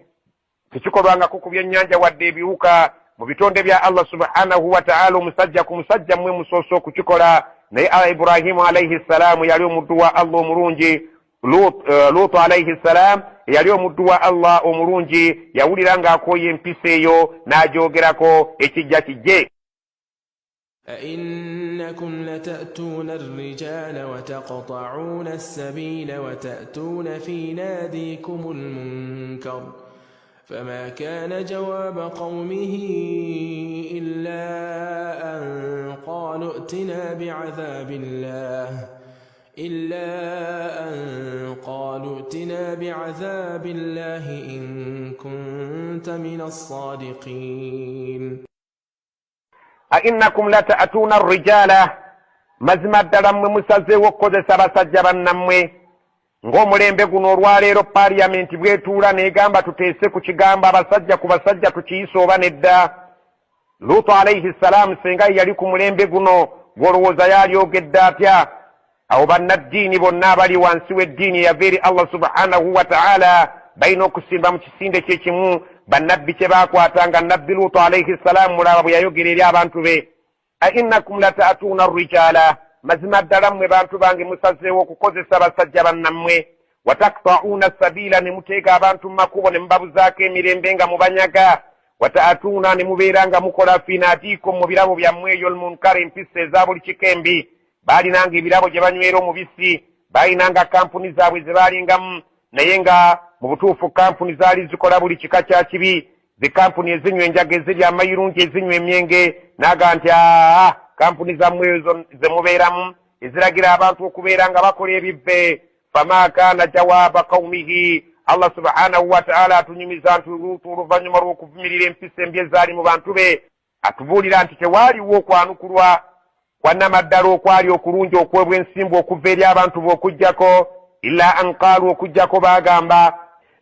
tekikolwangako ku byennyanja wadde ebiwuka mu bitonde bya Allah subhanahu wataala. Omusajja ku musajja, mmwe musoose okukikola. Naye Ibrahimu alaihi ssalaamu yali omuddu wa Allah omulungi. Luutu alaihi ssalam eyali omuddu wa Allah omulungi yawulira ng'akooye empisa eyo n'agyogerako, ekijja kijje. أئنكم لتأتون الرجال وتقطعون السبيل وتأتون في ناديكم المنكر. فما كان جواب قومه إلا أن قالوا ائتنا بعذاب الله إلا أن قالوا ائتنا بعذاب الله إن كنت من الصادقين. Ainnakum lata'tuuna rijaala, mazima ddala mmwe musazeewo okukozesa abasajja bannammwe. Ng'omulembe guno olwaleero paaliyamenti bwetuula n'egamba tuteese ku kigambo abasajja ku basajja tukiyise oba nedda. Luutu alaihi ssalaamu senga ye yali ku mulembe guno, gw'olowooza yalyogedde atya? Awo bannaddiini bonna abali wansi w'eddiini eyava eri Allah subhanahu wataala balina okusimba mu kisinde kye kimu bannabbi kye baakwata, nga nabbi Luutu alaihi ssalaamu mulaba bwe yayogera eri abantu be: ainnakum lata'tuuna rijaala, mazima ddala mmwe bantu bange musazeewo okukozesa basajja bannammwe, watakta'uuna sabiila, ne muteega abantu mu makubo ne mubabuzaako emirembe nga mubanyaga, wata'tuuna, ne mubeera nga mukola, fi naadiikum, mu birabo byammwe eyo, lmunkara, empisa eza buli kika embi. Baalinanga ebirabo gye banywera omubisi, baalinanga kampuni zaabwe ze baalingamu, naye nga mu butuufu kampuni zaali zikola buli kika kya kibi, zi kampuni ezinywa enjaga, ezirya amayirungi, ezinywa emyenge. Naga nti aa, kampuni zammwe ezo ze mubeeramu eziragira abantu okubeera nga bakola ebivve. Fama kaana jawaaba qaumihi, Allah subhanahu wataala atunyumiza nti Luutu oluvannyuma lw'okuvumirira empisa embi ezaali mu bantu be, atubuulira nti tewaaliwo okwanukulwa kwa namaddala okwali okulungi okw'obwensimbu okuva eri abantu be okuggyako illa an qaalu, okuggyako baagamba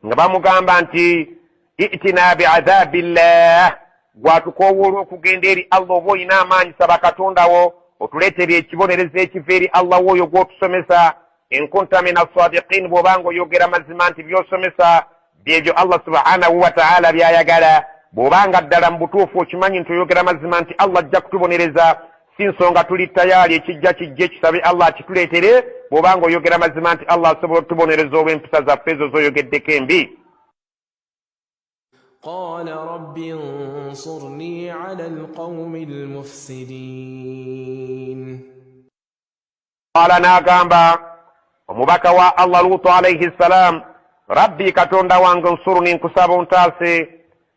nga bamugamba nti itina biadhabi llah, gwatukoowoola okugenda eri Allah, oba olina amaanyi saba Katonda wo otuleetere ekibonerezo ekiva eri Allah w'oyo gw'otusomesa, in kunta min assadiqin, bw'obanga oyogera mazima nti by'osomesa byebyo Allah subhanahu wataala by'ayagala. Bw'obanga ddala mu butuufu okimanyi nti oyogera mazima nti Allah ajja kutubonereza, si nsonga, tuli tayaali, ekijja kijje, kisabe Allah akituleetere, bw'obanga oyogera mazima nti Allah asobola otubonereza olw'empisa zaffe ezo z'oyogeddeko embi. قال رب انصرني على القوم المفسدين. Qala, n'agamba omubaka wa Allah Luutu alaihi ssalam: rabbi, Katonda wange, nsuruni, nkusaba ontaase,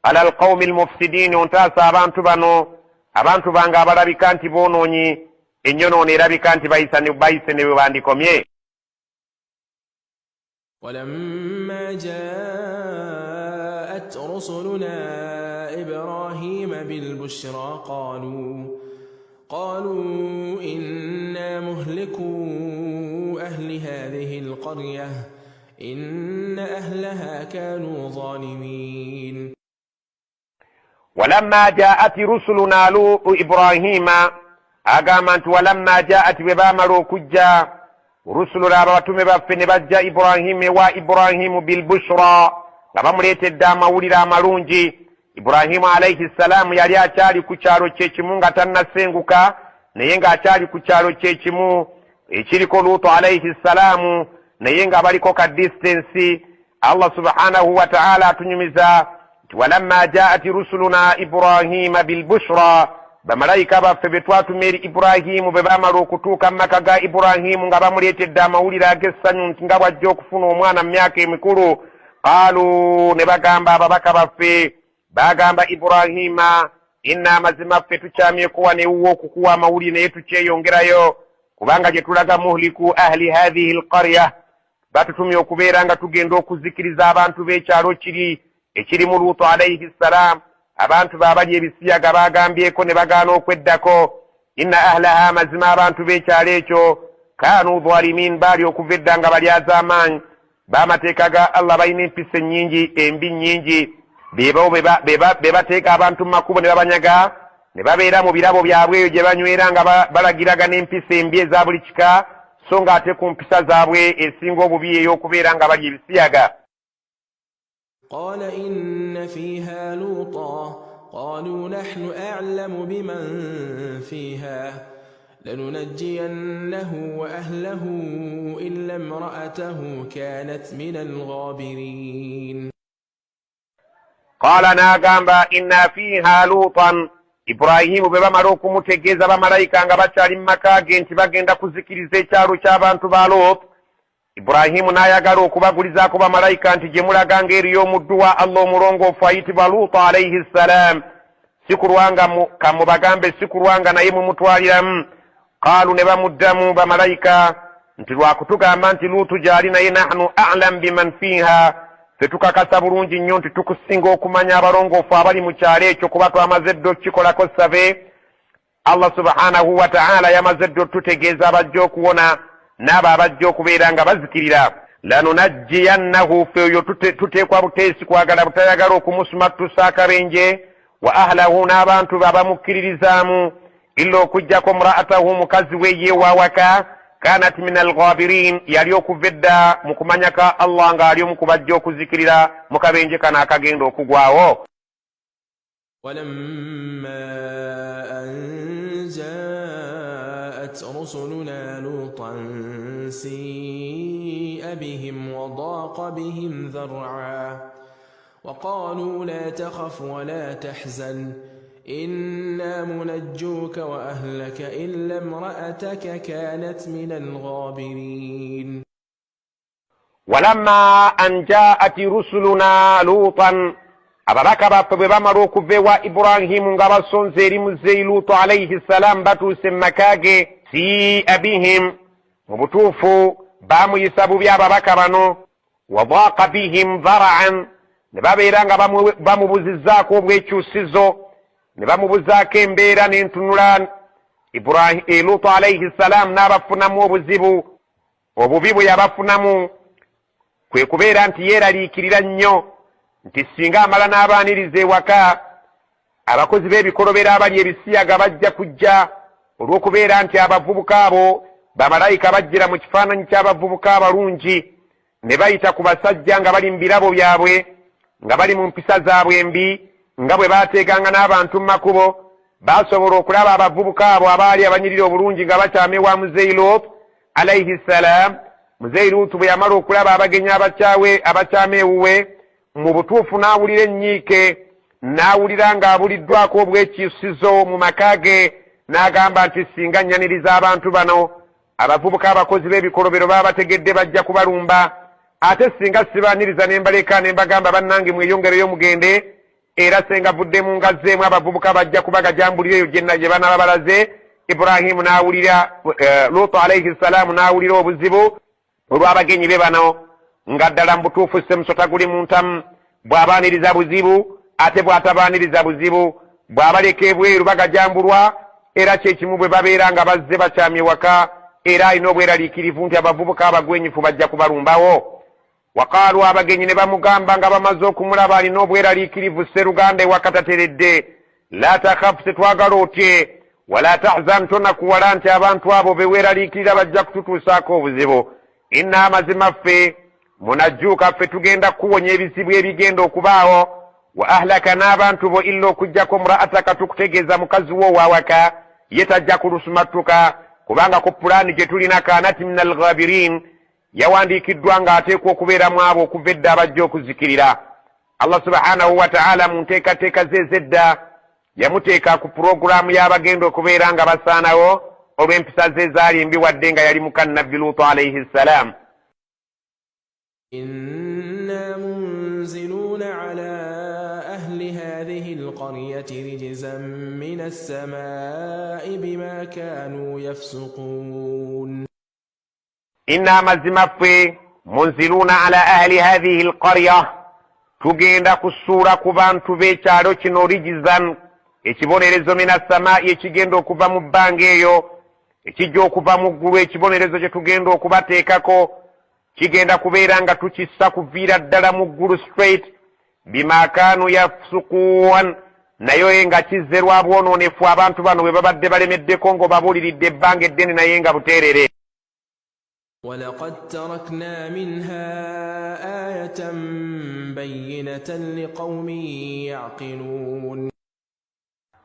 ala alqaumi almufsidin, ontaase abantu bano, abantu bange abalabika nti boonoonyi, ennyonoono erabika nti bayise ne bwe bandikomye. ولما جاءت رسلنا إبراهيم بالبشرى قالوا إنا مهلكو أهل هذه القرية إن أهلها كانوا ظالمين. Walamma jaat rusuluna lu Ibrahima, agamba nti walamma jaat, bwe baamala okujja, rusuluna, abatume baffe ne bajja, Ibrahimu, ewa Ibrahimu, bilbushra, nga bamuleetedde amawulire amalungi. Ibrahimu alaihi ssalaamu yali akyali ku kyalo kyekimu nga tannasenguka, naye ng'akyali ku kyalo kyekimu ekiriko Luutu alaihi ssalaamu, naye nga baliko ka distance. Allah subhanahu wataala atunyumiza nti walamma jaat rusuluna Ibrahima bilbushra, Bamalayika baffe be twatuma eri Iburahiimu bwe baamala okutuuka mu maka ga Iburahiimu nga bamuleetedde amawulire ag'essanyu nti nga bw'ajja okufuna omwana mu myaka emikulu, qaalu, ne bagamba ababaka baffe, baagamba Iburahiima, inna amazima ffe tukyamyeko wano ewuwo okukuwa amawulire naye tukyeyongerayo kubanga gye tulaga muhliku ahli hathihi lqarya, batutumye okubeera nga tugenda okuzikiriza abantu b'ekyalo kiri ekirimu Luutu alaihi ssalaamu. Abantu be abali ebisiyaga baagambyeko ne bagaana okweddako. Inna ahlaha, mazima abantu b'ekyalo ekyo, kaanu dhalimin, baali okuva edda nga balyazaamaanyi b'amateeka ga Allah, balina empisa ennyingi embi nnyingi, bebo be bateeka abantu mu makubo ne babanyaga ne babeera mu birabo byabwe eyo gye banywera nga balagiragana empisa embi eza buli kika, so ng'ate ku mpisa zaabwe esinga obubi ey'okubeera nga bali ebisiyaga. قال إن فيها لوطا قالوا نحن أعلم بمن فيها لننجينه وأهله إلا امرأته كانت من الغابرين. Qaala, n'agamba, inna fiiha luutan. Iburahimu bwe bamala okumutegeeza bamalayika nga bakyali mu maka ge nti bagenda kuzikiriza ekyalo ky'abantu ba Lot, Iburahimu n'ayagala okubagulizaako bamalayika nti gye mulaga ng'eriyo omuddu wa Allah omulongoofu ayitibwa Luutu alaihi ssalam, si kulwanga kamubagambe, si kulwanga naye mumutwaliramu. Qaalu, ne bamuddamu bamalayika nti lwakutugamba nti Luutu gy'ali, naye nahnu alam biman fiiha, ffe tukakasa bulungi nnyo nti tukusinga okumanya abalongoofu abali mu kyalo ekyo, kuba twamaze dda okukikolako save. Allah subhanahu wataala yamaze dda otutegeeza abajja okuwona n'abo abajja okubeera nga bazikirira. Lanunajjiyannahu, ffe oyo tuteekwa buteesi kwagala butayagala okumusumattusa akabenje, wa ahlahu, n'abantu be abamukkiririzaamu, illa, okuggyako, mraatahu, mukazi we ye wawaka, kanat min alghabirin, yali okuva edda mu kumanya ka Allah ng'ali omu ku bajja okuzikirira mu kabenje kano akagenda okugwawo. ولما أن جاءت رسلنا لوطا سيء بهم وضاق بهم ذرعا وقالوا لا تخف ولا تحزن إنا منجوك وأهلك إلا امرأتك كانت من الغابرين. Walamma an jaat rusuluna luutan, ababaka baffe bwe bamala okuva ewa Iburahimu nga basonze eri muzeeyi Luutu alaihi ssalaamu, batuuse mu maka ge, siia bihim, mu butuufu baamuyisa bubi ababaka bano, wadaaka bihim dharaan, ne babeera nga bamubuzizzaako obwekyusizo, ne bamubuzaako embeera n'entunula. Luutu alaihi ssalaamu n'abafunamu obuzibu. Obubi bwe yabafunamu kwe kubeera nti yeeraliikirira nnyo nti singa amala n'abaaniriza ewaka, abakozi b'ebikolobero abali ebisiyaga bajja kujja, olw'okubeera nti abavubuka abo bamalayika bajjira mu kifaananyi ky'abavubuka abalungi ne bayita ku basajja nga bali mu birabo byabwe, nga bali mu mpisa zaabwe embi, nga bwe baateeganga n'abantu mu makubo. Baasobola okulaba abavubuka abo abaali abanyirira obulungi nga bakyama ewa muzeeyi Lot alaihi ssalam. Muzeeyi Luutu bwe yamala okulaba abagenyi abakyawe abakyama ewuwe, mu butuufu n'awulira ennyiike, n'awulira ng'abuliddwako obwekyusizo mu maka ge, n'agamba nti singa nnyaniriza abantu bano abavubuka abakozi b'ebikolobero baabategedde bajja kubalumba, ate singa sibaaniriza ne mbaleka ne mbagamba bannange mweyongereyo mugende, era senga vuddemu nga zzeemu abavubuka bajja kubagajambulira eyo gye banaaba balaze. Iburahimu n'awulira, Luutu alaihi ssalaamu n'awulira obuzibu olw'abagenyi be bano, nga ddala mu butuufu ssemusota guli mu ntamu, bw'abaaniriza buzibu, ate bw'atabaaniriza buzibu, bw'abaleka ebweru bagajambulwa, era kyekimu bwe babeera nga bazze bakyamye waka, era alina obweraliikirivu nti abavubuka abagwenyufu bajja kubalumbawo. Waqaalu, abagenyi ne bamugamba nga bamaze okumulaba alina obweraliikirivu, sseruganda ewaka tateredde, la takhafu, tetwagala otye, wala tahzan, tonakuwala nti abantu abo beweeraliikirira bajja kututuusaako obuzibu, inna, amazima ffe, munajjuuka, ffe tugenda kukuwonya ebizibu ebigenda okubaawo, wa ahlaka, n'abantu bo, illa, okuggyako, muraataka, tukutegeeza mukazi wo owawaka, ye tajja kulusumattuka kubanga ku pulaani gye tulina kanat min alghabirin, yawandiikiddwa ng'ateekwa okubeeramu abo okuva edda abajja okuzikirira. Allah subhanahu wataala mu nteekateeka ze ez'edda Yamuteeka ku pulogulaamu y'abagenda okubeera nga basaanawo olw'empisa ze ezaali embi wadde nga yali muka Nabbi Luutu alaihi ssalaamu. Inna munziluuna ala ahli hadhihi alqaryati rijzan mina assamaa'i bima kaanuu yafsuquun. Inna amazima ffe munziluuna ala ahli hadhihi alqarya, tugenda kusuula ku bantu b'ekyalo kino rijzan, ekibonerezo, mina ssamaa'i, ekigenda okuva mu bbanga eyo, ekijja okuva mu ggulu. Ekibonerezo kye tugenda okubateekako kigenda kubeera nga tukissa kuviira ddala mu ggulu straight, bima kaanu yafsukuun, naye nga kizze lwa bwonoonefu abantu bano bwe babadde balemeddeko ng'obabuuliridde ebbanga eddene naye nga buteerere. Walaqad tarakna minha ayatan bayyinatan liqawmin yaqiluun.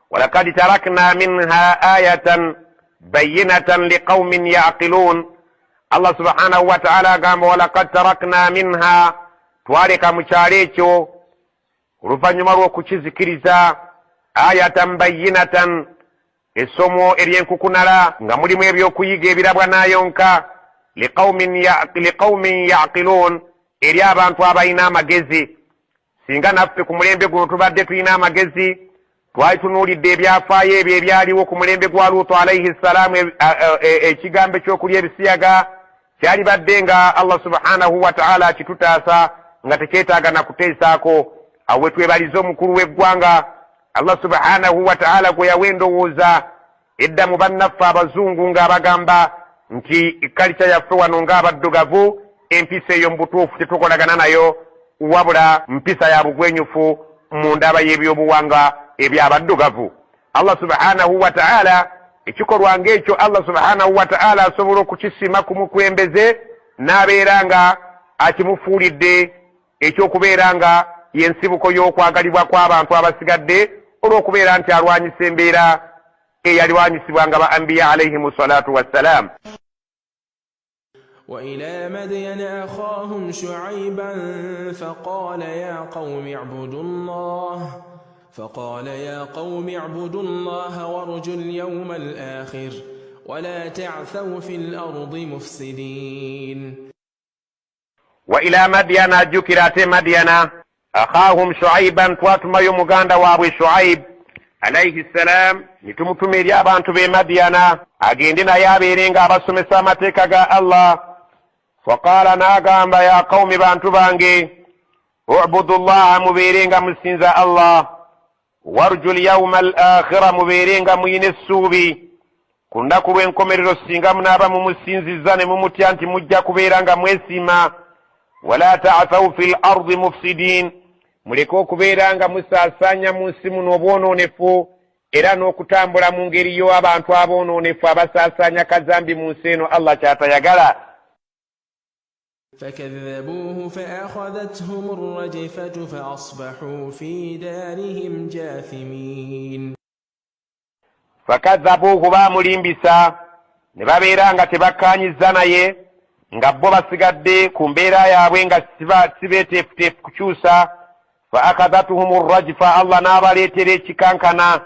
Walaqad tarakna minha ayatan bayyinatan liqawmin yaqiluun. Allah subhanahu wa ta'ala agamba walaqad tarakna minha, twaleka mu kyalo ekyo oluvannyuma lw'okukizikiriza, ayatan bayyinatan, essomo ery'enkukunala nga mulimu ebyokuyiga ebirabwa n'ayonka, liqaumin yaqiluun, eri abantu abalina amagezi. Singa naffe ku mulembe guno tubadde tulina amagezi, twalitunuulidde ebyafaayo ebyo ebyaliwo ku mulembe gwa Luutu alaihi ssalaamu. Ekigambo ekyokulya ebisiyaga kyalibadde nga Allah subhanahu wataala akitutaasa nga tekyetaaga na kuteesaako. Awo wetwebaliza omukulu w'eggwanga Allah subhanahu wataala gwe yawa endowooza edda mu bannaffe abazungu ng'abagamba nti kalica yaffe wano ng'abaddugavu empisa eyo mu butuufu tetukolagana nayo, wabula mpisa ya bugwenyufu mu ndaba y'ebyobuwangwa eby'abaddugavu. Allah subhanahu wataala ekikolwa ng'ekyo Allah subhanahu wataala asobola okukisima ku mukulembeze n'abeera nga akimufuulidde ekyokubeera nga y'ensibuko y'okwagalibwa kw'abantu abasigadde olw'okubeera nti alwanyisa embeera eyalwanyisibwanga ba ambiya alaihimu salatu wassalam. وإلى مدين أخاهم شعيبا فقال يا قوم اعبدوا الله فقال يا قوم اعبدوا الله وارجوا اليوم الآخر ولا تعثوا في الأرض مفسدين. Wa ila Madyana, ajjukira ate Madyana, akhahum Shuaiban, twatumayo muganda waabwe Shuaib alaihi ssalam, ne tumutuma eri abantu b'e Madyana agende naye abeere nga abasomesa amateeka ga Allah. Faqaala, n'agamba, ya qawumi, bantu bange, ubudu llaha, mubeere nga musinza Allah, warju lyauma al akhira, mubeere nga muyina essuubi ku lunaku lw'enkomerero, singa munaaba mumusinzizza ne mumutya nti mujja kubeera nga mwesiima. Wala ta'thau fi l ardi mufsidin, muleke okubeera nga musaasaanya mu nsi muno obwonoonefu era n'okutambula mu ngeri y'abantu aboonoonefu abasaasaanya kazambi mu nsi eno Allah kyatayagala. Fakadhabuuhu fa-akhadhathum ar-rajfatu fa-asbahuu fi daarihim jaathimin. Fakadhabuuhu, baamulimbisa ne babeera nga tebakkaanyizza naye, nga bo basigadde ku mbeera yaabwe nga si beeteefuteefu kukyusa. Fa akhadhatuhum rajfa, Allah n'abaleetera ekikankana,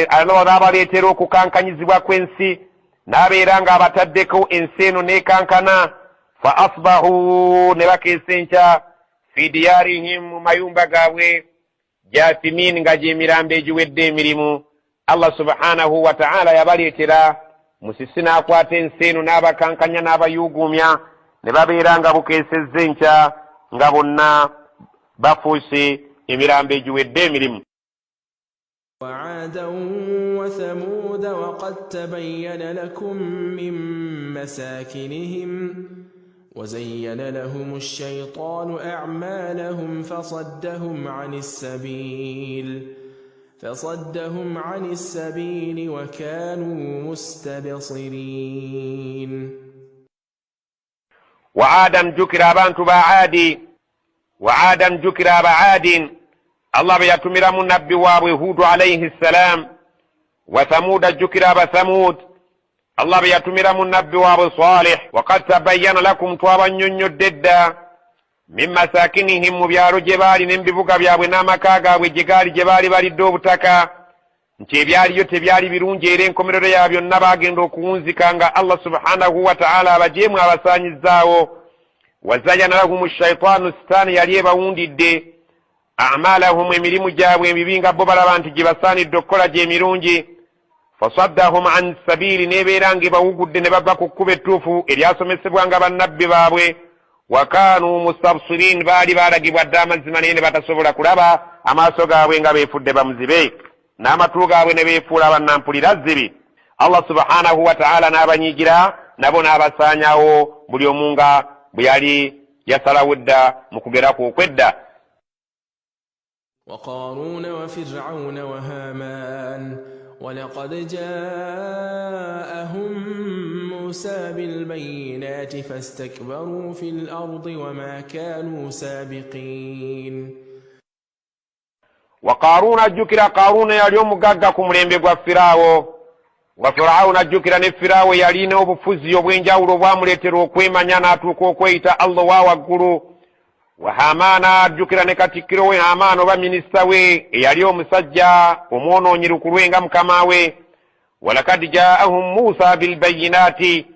Allah n'abaleetera okukankanyizibwa kw'ensi, n'abeera ng'abataddeko ensi eno n'ekankana. Fa asbahu, ne bakeesa enkya, fi diyarihim, mu mayumba gaabwe, jathimin, nga gy'emirambo egiwedde emirimu. Allah subhanahu wa ta'ala yabaleetera musisi n'akwata ensi eno n'abakankanya n'abayuuguumya ne babeera nga bukeesezza enkya nga bonna bafuuse emirambo egiwedde emirimu. وعادا وثمود وقد تبين لكم من مساكنهم وزين لهم الشيطان أعمالهم فصدهم عن السبيل وكانوا مستبصرين. Wa Adam, jjukira abantu ba Aadi. Wa Adam, jjukira aba Aadin, Allah be yatumiramu nabbi waabwe Huudu alaihi ssalam. Wa Thamuda, jjukira aba Thamud, Allah be yatumiramu nabbi waabwe Salih. Wakad tabayyana lakum, twabannyonnyodde dda, min masakinihim, mu byalo gye baali ne mu bibuga byabwe n'amaka gaabwe gye gaali gye baali balidde obutaka. Nti ebyaliyo tebyali birungi era enkomerero ya byonna baagenda okuwunzika nga Allah subhanahu wataala abajeemu abasaanyizzaawo. Wazayana lahumu shaitaanu, sitaani yali ebawundidde amalahum, emirimu gyabwe emibi nga bo balaba nti gye basaanidde okukola gyemirungi. Fasaddahum an sabiili, n'ebeera nga ebawugudde ne bava ku kkubo ettuufu eryasomesebwanga bannabbi baabwe. Wakaanu mustabsirin, baali baalagibwa dda amazima naye ne batasobola kulaba, amaaso gaabwe nga beefudde bamuzibe n'amatu gaabwe ne beefuula bannampulira zzibi. Allah subhanahu wataala n'abanyiigira nabo n'abasaanyawo buli omu nga bwe yali yasalawo dda mu kugera kwe okwedda. وقارون وفرعون وهامان ولقد جاءهم موسى بالبينات فاستكبروا في الأرض وما كانوا سابقين. Wa Karuuna, ajjukira Karuuna yali omugagga ku mulembe gwa Firaawo. Wa Firawuna, ajjukira ne Firaawo yalina obufuzi obw'enjawulo obwamuleetera okwemanya n'atuuka okweyita Allah owa waggulu. Wa Hamaana, ajjukira ne katikkiro we Hamaana oba minisita we eyali omusajja omwonoonyi lukulwe nga mukama we. Walakad jaahum Musa bilbayinaati,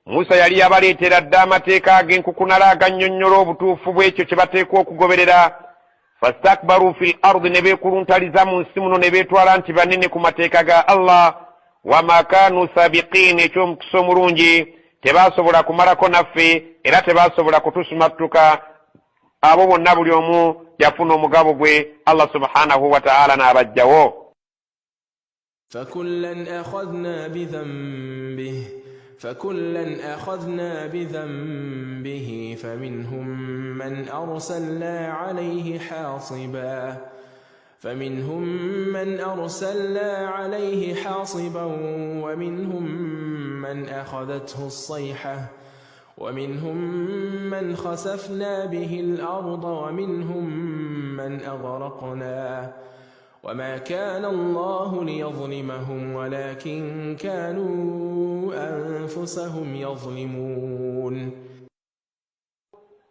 Musa yali yabaleetera dda amateeka ag'enkukunala agannyonnyola obutuufu bw'ekyo kye bateekwa okugoberera. Fastakbaru fi l ardi, ne beekuluntaliza mu nsi muno ne beetwala nti banene ku mateeka ga Allah. Wama kanu sabiqin, eky'omukisa omulungi tebaasobola kumalako naffe era tebaasobola kutusumattuka. Abo bonna buli omu yafuna omugabo gwe, Allah subhanahu wataala n'abajjawo. فكلا أخذنا بذنبه فكلا أخذنا بذنبه فمنهم من أرسلنا عليه حاصبا فمنهم من أرسلنا عليه حاصبا ومنهم من أخذته الصيحة ومنهم من خسفنا به الأرض ومنهم من أغرقنا وما كان الله ليظلمهم ولكن كانوا أنفسهم يظلمون.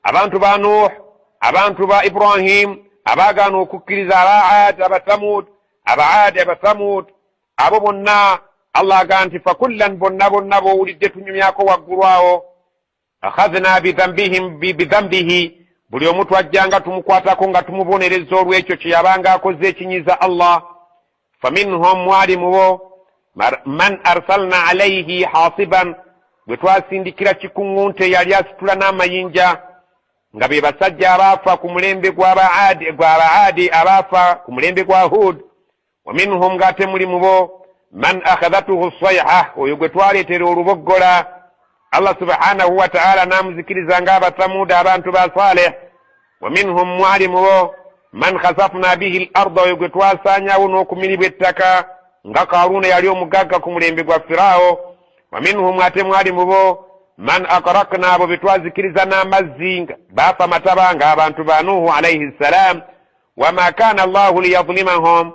Abantu ba Nuh, abantu ba Ibrahim abaagaana okukkiriza, abaad, abathamud, abaadi, abathamud, abo bonna Allah agaa nti fakullan, bonna bonna b'owulidde tunyumyako waggulu awo, akhadhna bidhambihim bidhambihi, buli omu twajjanga tumukwatako nga tumubonereza olw'ekyo kye yabanga akoze ekinyiza Allah. Faminhum, mwali mubo, man arsalna alaihi hasiban, gwe twasindikira kikuŋŋunte yali asitula n'amayinja, nga be basajja abaafa ku mulembe gw'abaadi, abaafa ku mulembe gwa Hud. Wa minhum, ng'ate muli mubo, man akhadhatuhu sayha, oyo gwe twaleetera oluboggola, Allah subhanahu wataala n'amuzikiriza ng'abathamuuda, abantu ba Saleh. Wa minhum, mwali mubo, man khasafna bihi l arda, oyo gwe twasaanyawo n'okumiribwa ettaka nga Karuuna yali omugagga ku mulembe gwa Firaawo. Wa minhum, ate mwali mubo, man akrakna, abo be twazikiriza n'amazzi baafa mataba ng'abantu ba Nuhu alaihi ssalam. Wama kana Llahu liyadhulimahum,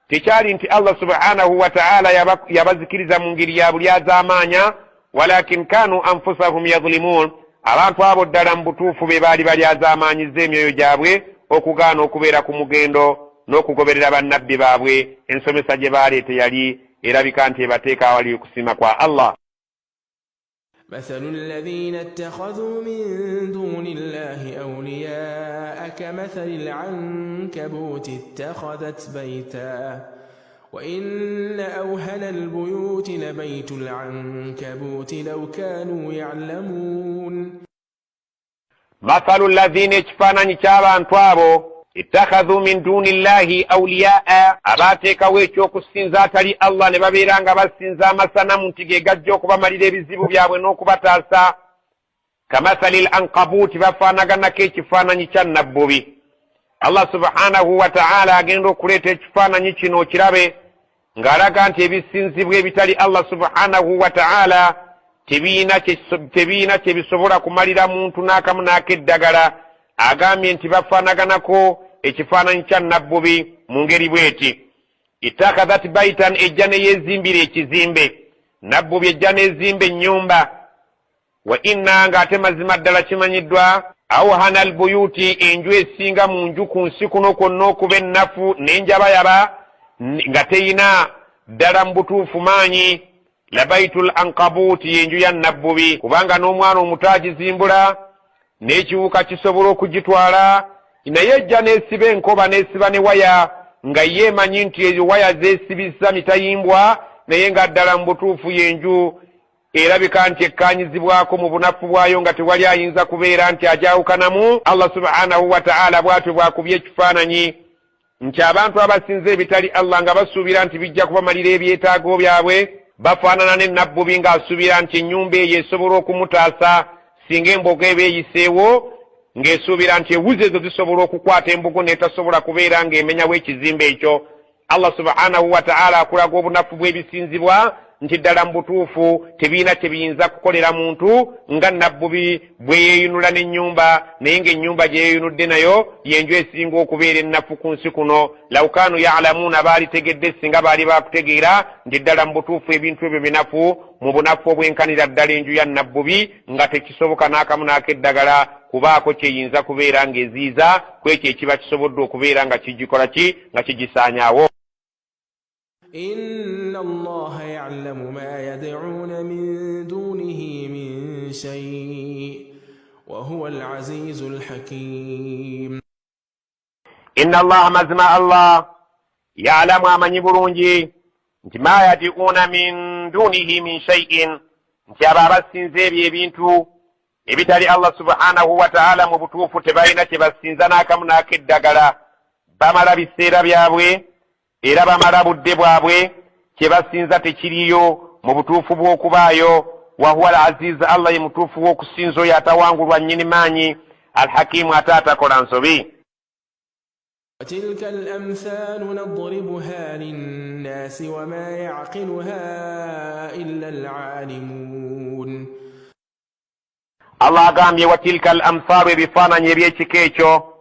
tekyali nti Allah subhanahu wataala yabazikiriza mu ngeri ya bulyazaamaanya, walakin kanu anfusahum yadhulimun, abantu abo ddala mu butuufu be baali balyazaamaanyiza emyoyo gyabwe okugaana okubeera ku mugendo n'okugoberera bannabbi baabwe, ensomesa gye baaleeta yali erabika nti ebateeka awali okusiima kwa Allah. مثل الذين اتخذوا من دون الله أولياء كمثل العنكبوت اتخذت بيتا وإن أوهن البيوت لبيت العنكبوت لو كانوا يعلمون. Mathalu llazina, ekifaananyi ky'abantu abo, ittakhadhu min duni llahi auliyaa, abaateekawo ekyokusinza atali Allah ne babeera nga basinza amasanamu nti ge gajja okubamalira ebizibu byabwe n'okubataasa. Kamathali l ankabuuti, bafaanaganako ekifaananyi kya nabbubi. Allah subhanahu wataala agenda okuleeta ekifaananyi kino okirabe ng'alaga nti ebisinzibwa ebitali Allah subhanahu wataala tebiina kye bisobola kumalira muntu n'akamu n'ak'eddagala. Agambye nti bafaanaganako ekifaananyi kya nabbubi mu ngeri bw'eti: ittakhadhat baitan, ejja ne yeezimbira ekizimbe, nabbubi ejja n'ezimba ennyumba. Wa inna, ng'ate mazima ddala kimanyiddwa, awhana albuyuti, enju esinga mu nju ku nsi kuno kwonna okuba ennafu n'enjabayaba nga teyina Ddala mu butuufu maanyi labaitul ankabuuti y'enju ya Nabbubi, kubanga n'omwana omuto agizimbula, n'ekiwuka kisobola okugitwala, naye ejja n'esiba enkoba n'esiba ne waya nga ye emanyi nti ezo waya zeesibizza mitayimbwa, naye nga ddala mu butuufu y'enju erabika nti ekkaanyizibwako mu bunafu bwayo nga tewali ayinza kubeera nti agyawukanamu. Allah subhanahu wataala bw'atyo bw'akubye ekifaananyi nti abantu abasinza ebitali Allah nga basuubira nti bijja kubamalira ebyetaago byabwe bafaanana ne Nabbubi ng'asuubira nti ennyumba eyo esobola okumutaasa singa embogo eba eyiseewo, ng'esuubira nti ewuzi ezo zisobola okukwata embogo n'etasobola kubeera ng'emenyawo ekizimbe ekyo. Allah subhanahu wataala akulaga obunafu bw'ebisinzibwa nti ddala mu butuufu tebirina kye biyinza kukolera muntu, nga Nabbubi bwe yeeyunula n'ennyumba, naye ng'ennyumba gye yeeyunudde nayo y'enju esinga okubeera ennafu ku nsi kuno. Law kaanu yalamuuna, baalitegedde singa baali baakutegeera nti ddala mu butuufu ebintu ebyo binafu mu bunafu obwenkanira ddala enju ya Nabbubi, nga tekisoboka n'akamu n'akeddagala kubaako kyeyinza kubeera ng'eziyiza ku ekyo ekiba kisobodde okubeera nga kigikola ki nga kigisaanyaawo. Inna Allaha ya'lamu ma yad'una min dunihi min shay wa huwa al-azizul hakim. Inna Allaha, mazima Allah, ya'lamu, amanyi bulungi nti ma yad'una min dunihi min shay'in, nti abo abasinza ebyo ebintu ebitali Allah subhanahu wataala mu butuufu tebalina kye basinza n'akamu n'akeddagala, bamala biseera byabwe era bamala budde bwabwe, kye basinza tekiriyo mu butuufu bw'okubaayo. Wahuwa al aziz, Allah ye mutuufu w'okusinza oyo atawangulwa, nnyini maanyi, alhakimu, ate atakola nsobi. وتلك الأمثال نضربها للناس وما يعقلها إلا العالمون. Allah agambye watilka al amsaalu, ebifaananyi eby'ekika ekyo,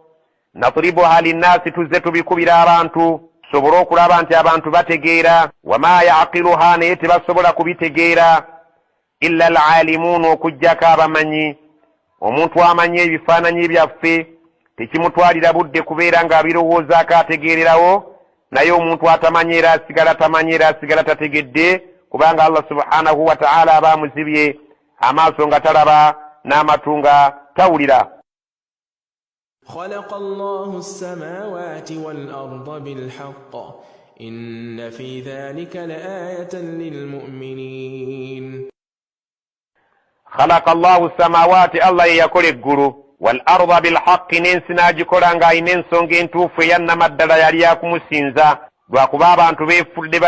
nadribuha linnaasi, tuzze tubikubira abantu tusobole okulaba nti abantu bategeera. Wama yaqiluha, naye tebasobola kubitegeera, illa al alimuun, okuggyako abamanyi. Omuntu amanyi ebifaananyi byaffe tekimutwalira budde kubeera ng'abirowoozaako ategeererawo, naye omuntu atamanyi era asigala tamanyi era asigala tategedde, kubanga Allah subhanahu wataala aba amuzibye amaaso nga talaba n'amatu nga tawulira. خلق الله السماوات والأرض بالحق إن في ذلك لآية للمؤمنين. Khalaqa Allahu samawati, Allah ye yakola eggulu, wal arda bilhaqi, n'ensi n'agikola ng'alina ensonga entuufu eya nnamaddala yali yakumusinza, lwakuba abantu beefudde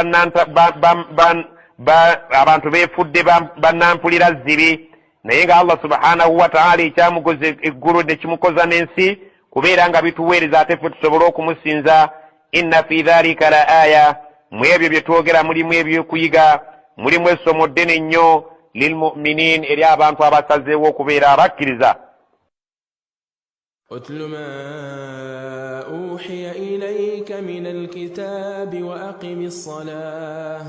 abantu beefudde bannampulira zzibi, naye nga Allah subhanahu wataala ekyamugoza eggulu ne kimukoza n'ensi kubeera nga bituweereza ate ffe tusobole okumusinza. Inna fi dhalika la aya, mu ebyo bye twogera mulimu ebyokuyiga, mulimu essomo ddene nnyo, lilmuminin, eri abantu abasazeewo okubeera abakkiriza. اتل ما أوحي إليك من الكتاب وأقم الصلاة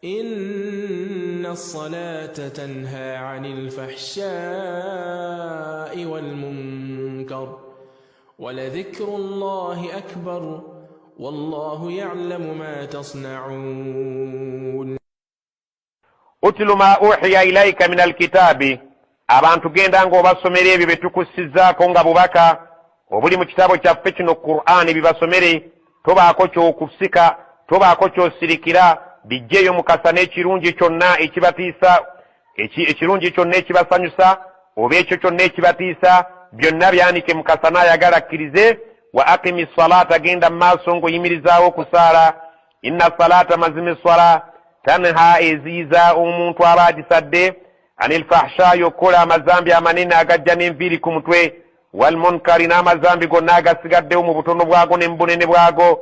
إن الصلاة تنهى عن الفحشاء والمنكر ولذكر الله أكبر والله يعلم ما تصنعون. Utlu ma uhiya ilaika min alkitaabi, abantu genda ng'obasomera ebyo bye tukussizzaako nga bubaka obuli mu kitabo kyaffe kino Qur'ani, bibasomere, tobaako ky'okusika, tobaako ky'osirikira, bijjeeyo mukasa n'ekirungi kyonna ekibatiisa, ekirungi kyonna ekibasanyusa oba ekyo kyonna ekibatiisa, byonna byanike mukasa n'ayagala akkirize. Wa aqimi salaata, genda mu maaso ng'oyimirizaawo okusaala. Inna salaata, mazima esswala, tanha, eziyiza omuntu aba agisadde, anil fahshaayi, okukola amazambi amanene agajja n'enviiri ku mutwe, walmunkari, n'amazambi gonna agasigaddewo mu butono bwago ne mu bunene bwago.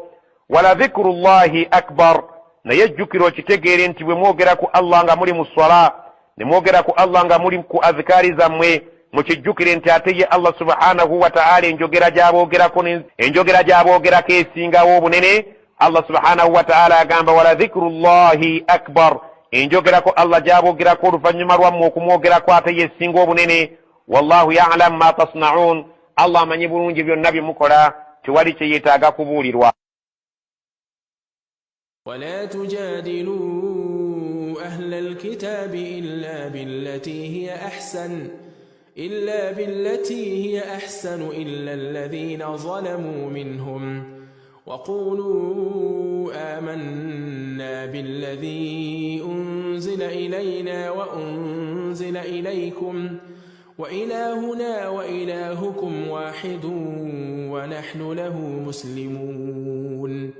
Wala dhikuru llahi akbar, naye jjukira okitegeere nti bwe mwogera ku Allah nga muli mu swala, ne mwogera ku Allah nga muli ku azikaari zammwe, mukijjukire nti ate ye Allah subhanahu wataala enjogera gy'aboogerako enjogera gy'aboogerako esingawo obunene. Allah subhanahu wataala agamba wala dhikuru llahi akbar, enjogerako Allah gy'aboogerako oluvannyuma lwammwe okumwogerako ate yesinga obunene. Wallahu yalamu ma tasnaun, Allah amanyi bulungi byonna bye mukola, tewali kye yeetaaga kubuulirwa. ولا تجادلوا أهل الكتاب إلا بالتي هي أحسن إلا بالتي هي أحسن إلا الذين ظلموا منهم وقولوا آمنا بالذي أنزل إلينا وأنزل إليكم وإلهنا وإلهكم واحد ونحن له مسلمون.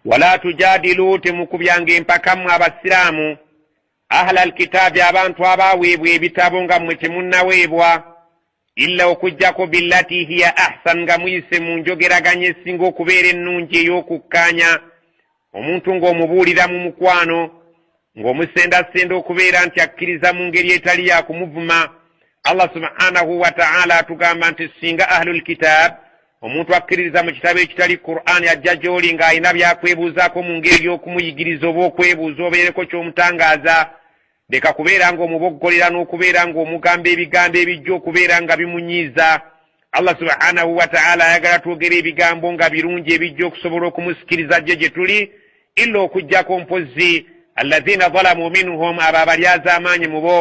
Wala tujadilu, temukubyanga empaka mmwe Abasiraamu, ahla alkitaabi, abantu abaaweebwa ebitabo nga mmwe temunnaweebwa, illa okugjako billati hiya ahsan, nga muyise mu njogeraganya esinga okubeera ennungi ey'okukkaanya. Omuntu ng'omubuulira mu mukwano, ng'omusendasenda okubeera nti akkiriza mu ngeri etali ya kumuvuma. Allah subhanahu wataala atugamba nti singa ahlul kitab, omuntu akkiririza mu kitabo ekitali Qur'ani, ajja gy'oli ng'alina byakwebuuzaako, mu ngeri y'okumuyigiriza oba okwebuuza obeereko ky'omutangaaza, leka kubeera ng'omuboggolera n'okubeera ng'omugamba ebigambo ebijja okubeera nga bimunyiiza. Allah subhanahu wataala ayagala twogere ebigambo nga birungi ebijja okusobola okumusikiriza gye gye tuli. Illa okugjako mpozzi alladhina zalamu minhum, abo abalyaza amaanyi mu bo,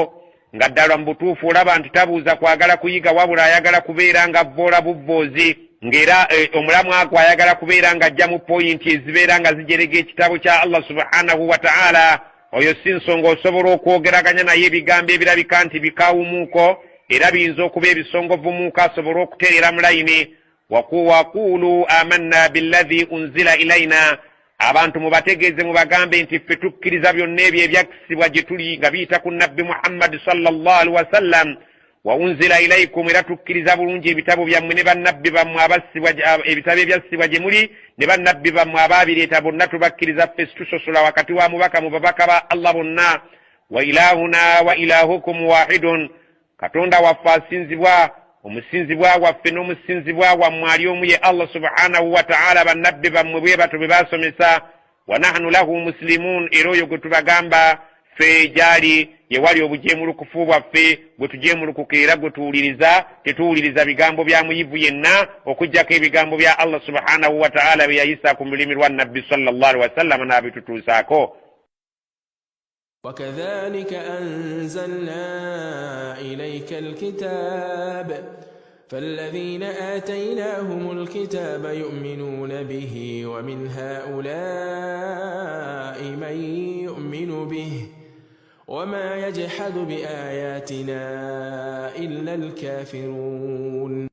nga ddala mu butuufu olaba nti tabuuza kwagala kuyiga, wabula ayagala kubeera nga vvoola buvvoozi, ng'era omulamwa gwe ayagala kubeera ng'ajja mu poyinti ezibeera nga zijerega ekitabo kya Allah subhanahu wa ta'ala. Oyo si nsonga, osobola okwogeraganya naye ebigambo ebirabika nti bikawumuuko era biyinza okuba ebisongovumuuko, asobole okutereera mu layini. Waquulu amanna billadhi unzila ilaina, abantu mubategeeze mubagambe nti ffe tukkiriza byonna ebyo ebyakisibwa gye tuli nga biyita ku Nabbi Muhammadi sallallahu alihi wasallam, wa unzila ilaikum, era tukkiriza bulungi ebitabo byammwe ne bannabbi bammwe abassibwa, ebitabo ebyassibwa gye muli ne bannabbi bammwe abaabireeta, bonna tubakkiriza. Ffe situsosola wakati wa mubaka mu babaka ba Allah bonna. Wa ilahuna wa ilahukum wahidun, Katonda waffe asinzibwa, omusinzibwa waffe n'omusinzibwa wammwe ali omu, ye Allah subhanahu wa ta'ala. Bannabbi bammwe bwe batyo bwe basomesa. Wa nahnu lahu muslimun, era oyo gwe tubagamba ffe gyali ye wali obujeemulukufu bwaffe, gwe tujeemulukuka era gwe tuwuliriza. Tetuwuliriza bigambo bya muyivu yenna okuggyako ebigambo bya Allah subhanahu wa ta'ala bye yayisa ku mulimi lwa Nabbi sallallahu alaihi wasallam n'abitutuusaako. وكذلك أنزلنا إليك الكتاب فالذين آتيناهم الكتاب يؤمنون به ومن هؤلاء من يؤمن به وما يجحد بآياتنا إلا الكافرون.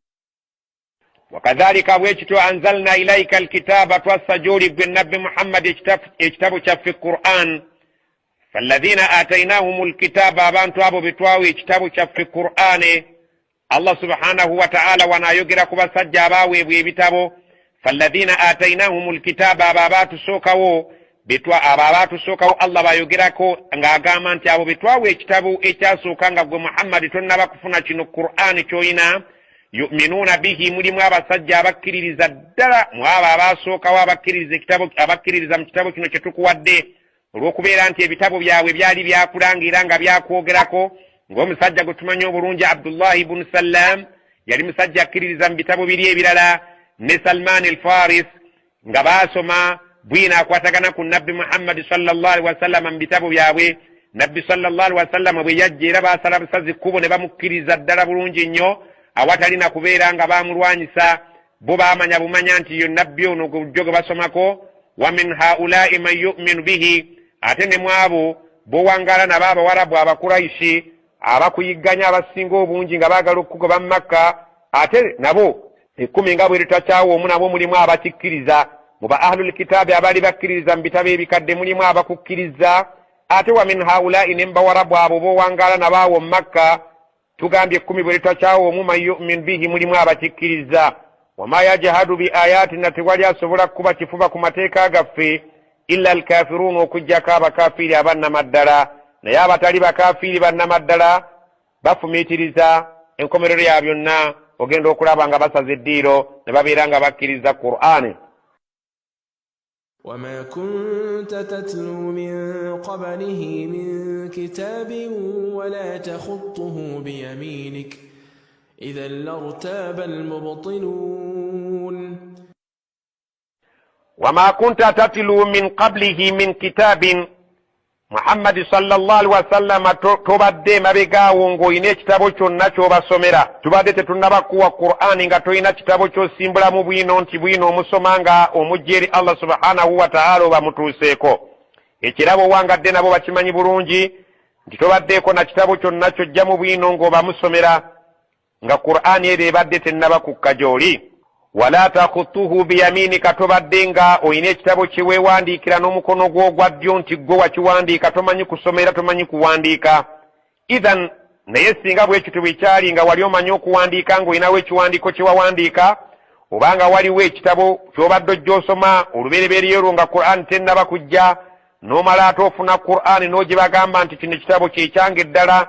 Wakadhalika, bwekityo, anzalna ilaika alkitaba, twassa gy'oli gwe Nabbi Muhammadi ekitabo kyaffe Quran. Falladhina atainahum lkitaba, abantu abo betwawa ekitabo kyaffe Qur'ane. Allah subhanahu wataala wano ayogera ku basajja abaweebwa ebitabo. Falladhina atainahum lkitaba, abo abatusookawo, abo abatusookawo Allah bayogerako ng'agamba nti abo betwawa ekitabo ekyasooka nga gwe Muhammadi tonnaba kufuna kino Qur'ani ky'olina, yuminuuna bihi, mulimu abasajja abakkiririza ddala mu abo abasookawo, abakkiririza ekitabo, abakkiririza mu kitabo kino kye tukuwadde, olw'okubeera nti ebitabo byabwe byali byakulangira nga byakwogerako, ng'omusajja gwe tumanyi obulungi Abdullahi ibunu Sallam, yali musajja akkiririza mu bitabo biri ebirala, ne Salman al Faris, nga baasoma bwino akwatagana ku Nabbi Muhammadi sallallahu alihi wasallama mu bitabo byabwe. Nabbi sallallahu alihi wasallama bwe yajja, era baasala busazi kkubo ne bamukkiriza ddala bulungi nnyo, awatali na kubeera nga bamulwanyisa. Bo baamanya bumanya nti yo nabbi ono gujjo gwe basomako. Wa min haulai man yuminu bihi, ate ne mu abo bowangaala nabo Abawarabu, Abakurayishi abakuyigganya abasinga obungi nga baagala okukugoba mu Makka, ate nabo ekkumi nga bwe litakyawa omu, nabo mulimu abakikkiriza. Mu ba ahlul kitaabi abaali bakkiririza mu bitabo ebikadde mulimu abakukkiriza. Ate wa min haulai, ne mu Bawarabu abo bowangaala nabo awo mu Makka, tugambye ekkumi bwe litakyawa omu, man yumin bihi, mulimu abakikkiriza. Wama yajhadu bi ayatina, tewali asobola kukuba kifuba ku mateeka gaffe, illa alkafiruun, okugjako abakafiiri abannamaddala. Naye abatali bakafiiri bannamaddala bafumiitiriza enkomerero ya byonna, ogenda okulaba nga basaza eddiiro ne babeera nga bakkiriza Qur'ani. وما كنت تتلو من قبله من كتاب ولا تخطه بيمينك إذا لارتاب المبطلون. Wama kunta tatilu min qablihi min kitabin, Muhammadi sallallahu alihi wasallama, tobadde emabegaawo ng'olina ekitabo kyonna ky'obasomera. Tubadde tetunnaba kuwa Qur'ani nga tolina kitabo ky'osimbulamu bwino nti bwino omusoma nga omujja eri Allah subhanahu wa ta'ala oba mutuuseeko ekirabo. Wangadde nabo bakimanyi bulungi nti tobaddeeko na kitabo kyonna ky'ojjamu bwino ng'obamusomera nga Qur'ani ero ebadde tennaba kukka gy'oli. Wala takhutuhu biyaminika, tobadde nga olina ekitabo kye weewandiikira n'omukono gwo ogwa ddyo nti ggwe wakiwandiika. Tomanyi kusoma era tomanyi kuwandiika. Ithan, naye singa bwe kityo bwe kyali nga wali omanyi okuwandiika, ng'olinawo ekiwandiiko kye wawandiika, oba nga waliwo ekitabo ky'obadde ojja osoma olubereberye olwo nga Qur'an tennaba kujja, n'omala ate ofuna Qur'an n'ogibagamba nti kino ekitabo kye kyange ddala,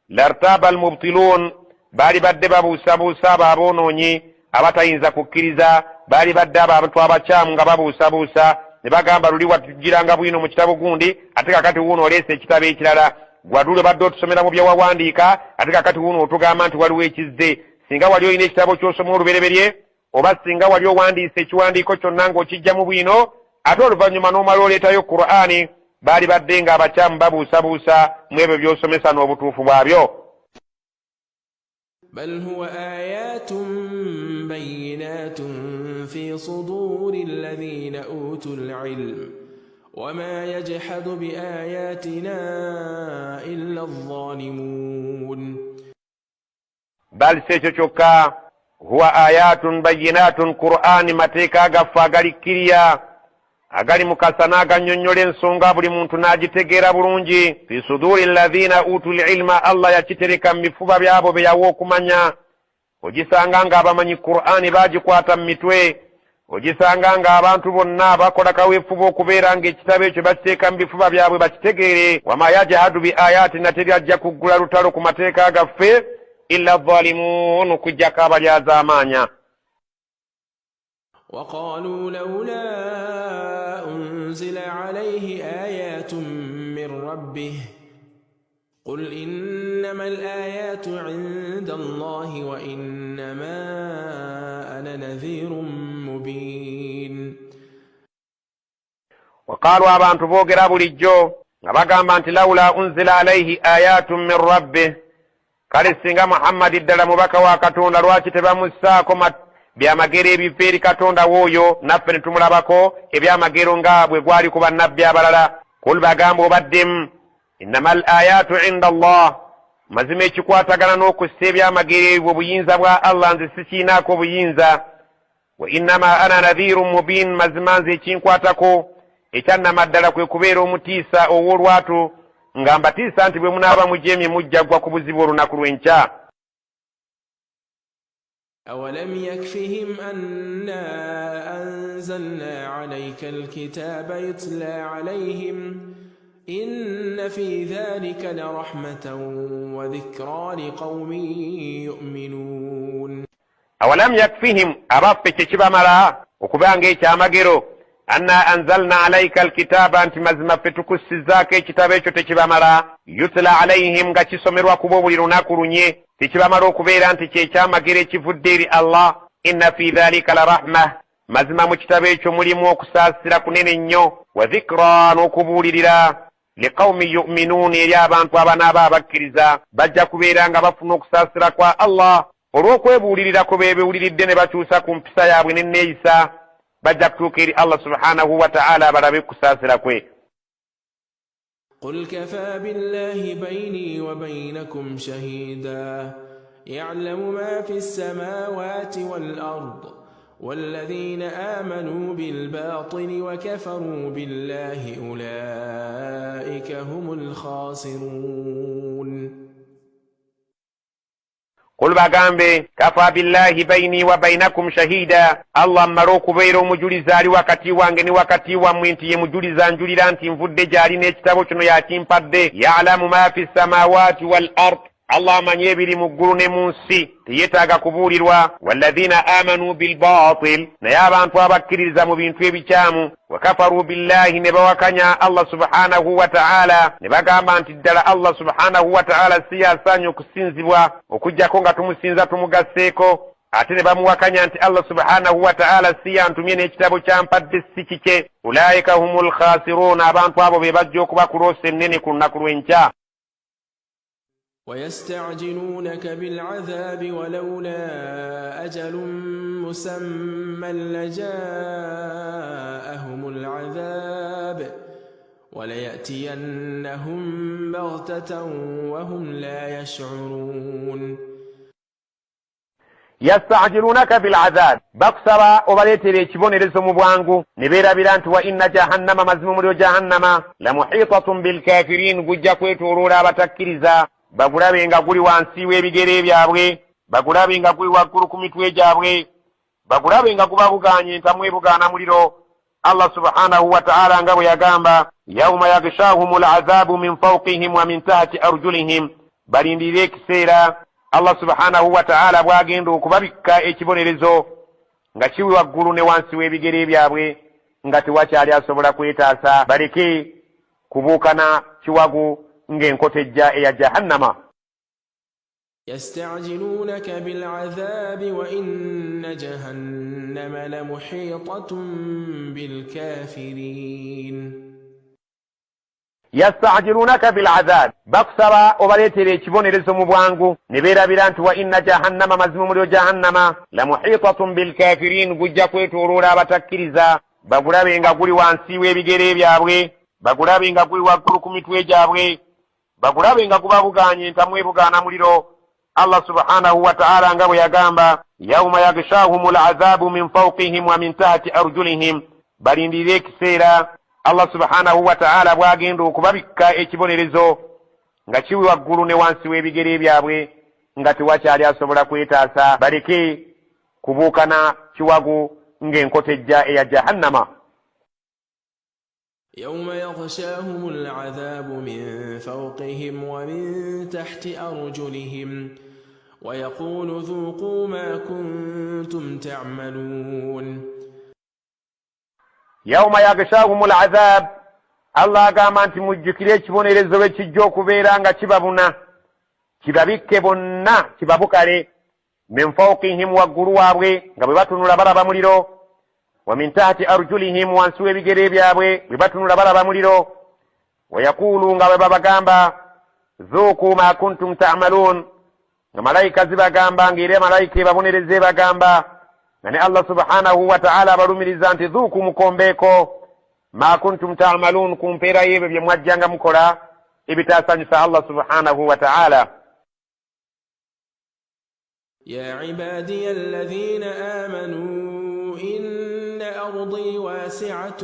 lartaba almubtiluun, baali badde babuusabuusa abo aboonoonyi abatayinza kukkiriza. Baali badde abo abantu abakyamu nga babuusabuusa ne bagamba, luli watujjiranga bwino mu kitabo gundi, ate kakati wuuno oleese ekitabo ekirala. Gwaduli obadde otusomera mu byewawandiika, ate kakati wuuno otugamba nti waliwo ekizze. Singa wali olina ekitabo ky'osoma olubereberye, oba singa wali owandiise ekiwandiiko kyonna ng'okijjamu bwino, ate oluvannyuma n'omala oleetayo Qur'ani, baali badde nga abakyamu babuusabuusa mu ebyo by'osomesa n'obutuufu bwabyo. Bal huwa ayatun bayyinatun fi suduri alladhina utul ilm wama yajhadu bi ayatina illa adh-dhalimun. Bal si ekyo kyokka, huwa ayatun bayinatun, Qur'ani mateeka gaffe agali kkiriya, agali mu kasana, agannyonnyola ensonga buli muntu n'agitegeera bulungi. Fi suduri alladhina utul ilma, Allah yakitereka mu bifuba byabo be yawa okumanya. Ogisanga ng'abamanyi Qur'ani bagikwata mu mitwe, ogisanga ng'abantu bonna bakola kaweefube okubeera ng'ekitabo ekyo bakiteeka mu bifuba byabwe bakitegeere. Wama yajhadu bi ayatina, teri ajja kuggula lutalo ku mateeka gaffe, illa dhalimuun, okuggyako abalyazaamaanya. وقالوا لولا أنزل عليه آيات من ربه قل إنما الآيات عند الله وإنما أنا نذير مبين. Waqaalu, abantu boogera bulijjo nga bagamba nti laula unzila alaihi ayatun min rabbih, kale singa Muhammadi ddala mubaka wa Katonda, lwaki tebamussaako byamagero ebiva eri Katonda w'oyo, naffe ne tumulabako ebyamagero nga bwe gwali ku bannabbi abalala? Kul, bagamba obaddemu, innama al ayatu inda Allah, mazima ekikwatagana n'okussa ebyamagero ebyo buyinza bwa Allah, nze sikiinaako buyinza. Wa innama ana nadhirun mubin, mazima nze ekinkwatako ekyannamaddala kwe kubeera omutiisa ow'olwatu, nga mbatiisa nti bwe munaaba mujeemye mujja ggwa ku buzibu olunaku lw'enkya. أولم يكفهم أنا أنزلنا عليك الكتاب يتلى عليهم إن في ذلك لرحمة وذكرى لقوم يؤمنون. Awalam yakfihim, abaffe kyekibamala okuba ng'ekyamagero, anna anzalna alaika alkitaaba, nti mazima ffe tukussizzaako ekitabo ekyo, tekibamala? Yutla alaihim, nga kisomerwa kubo buli lunaku lunye, tekibamala okubeera nti kyekyamagero ekivudde eri Allah? Inna fi dhalika la rahma, mazima mu kitabo ekyo mulimu okusaasira kunene nnyo, wa dhikra, n'okubuulirira, liqaumi yuminuun, eri abantu abanaaba abakkiriza. Bajja kubeera nga bafuna okusaasira kwa Allah olw'okwebuulirira kwe beebuuliridde ne bakyusa ku mpisa yaabwe n'enneeyisa. Bajja kutuuka eri Allah subhanahu wa ta'ala balabe kusaasira kwe. قل كفى بالله بيني وبينكم شهيدا يعلم ما في السماوات والأرض والذين آمنوا بالباطل وكفروا بالله أولئك هم الخاسرون. Kul, bagambe, kafa billahi baini wa bainakum shahida, Allah mmale okubeera omujulizi ali wakati wange ne wakati wammwe, nti ye mujuliza njulira nti nvudde gy'ali n'ekitabo kino yakimpadde. Yalamu ma fi samawaati wal ard, Allah amanyi ebiri mu ggulu ne mu nsi, teyeetaaga kubuulirwa. Walladhina amanu bilbatil, naye abantu abakkiririza mu bintu ebikyamu, wakafaru billahi, ne bawakanya Allah subhanahu wa ta'ala, ne bagamba nti ddala Allah subhanahu wa ta'ala si yasaanye okusinzibwa okuggyako nga tumusinza tumugasseeko. Ate ne bamuwakanya nti Allah subhanahu wataala si yantumye n'ekitabo kyampadde si kikye. Ulaika humu lkhasiruuna, abantu abo be bajja okuba ku loosa ennene ku lunaku lw'enkya. ويستعجلونك بالعذاب ولولا أجل مسمى لجاءهم العذاب وليأتينهم بغتة وهم لا يشعرون. Yastajilunaka bilazaabi, bakusaba obaleetera ekibonerezo mu bwangu, ne beerabira nti wa inna jahannama, mazima omuliro jahannama, lamuhiitatun bilkafirin, gujja kwetooloola abatakkiriza, bagulabe nga guli wansi w'ebigere byabwe, bagulabe nga guli waggulu ku mitwe gyabwe, bagulabe nga gubabugaanye entamu ebugaana muliro. Allah subhanahu wataala nga bwe yagamba, yauma yaghshahum lazaabu min fawqihim wa min tahti arjulihim, balindirire ekiseera Allah subhanahu wataala bw'agenda okubabikka ekibonerezo nga kiwi waggulu ne wansi w'ebigere byabwe, nga tewakyali asobola kwetaasa, baleke kubuukana kiwagu ng'enkota ejja eya jahannama. يستعجلونك بالعذاب وإن جهنم لمحيطة بالكافرين. Yastajilunaka bilazaabi, bakusaba obaleetera ekibonerezo mu bwangu, ne beerabira nti wa inna jahannama, mazima omuliro jahannama, lamuhiitatun bilkafirin, gujja kwetooloola abatakkiriza, bagulabe nga guli wansi w'ebigere byabwe, bagulabe nga guli waggulu ku mitwe gyabwe, bagulabe nga gubabugaanye entamu ebugaana muliro. Allah subhanahu wataala nga bwe yagamba, yauma yaghshahum lazaabu min fawqihim wa min tahti arjulihim, balindirire ekiseera Allah subhanahu wataala bw'agenda okubabikka ekibonerezo nga kiwi waggulu ne wansi w'ebigere byabwe, nga tewakyali asobola kwetaasa, baleke kubuukana kiwagu ng'enkota ejja eya jahannama. يوم يغشاهم العذاب من فوقهم ومن تحت أرجلهم ويقول ذوقوا ما كنتم تعملون. Yauma yaghshahum lazab, Allah agamba nti mujjukire ekibonerezo lwe kijja okubeera nga kibabuna, kibabikke bonna, kibabukale, min fawqihim, waggulu waabwe nga bwe batunula balaba muliro, wa min tahti arjulihim, wansi w'ebigere byabwe bwe batunula balaba muliro, wayakuulu, nga bwe babagamba, dhuuku ma kuntum tamaluun, nga malayika zibagamba, ng'era malayika ebabonereza ebagamba, nga ne Allah subhanahu wataala abalumiriza nti dhuuku, mukombeeko, ma kuntum tamaluun, ku mpeera y'ebyo bye mwajjanga mukola ebitaasanyusa Allah subhanahu wataala. يا عبادي الذين آمنوا إن أرضي واسعة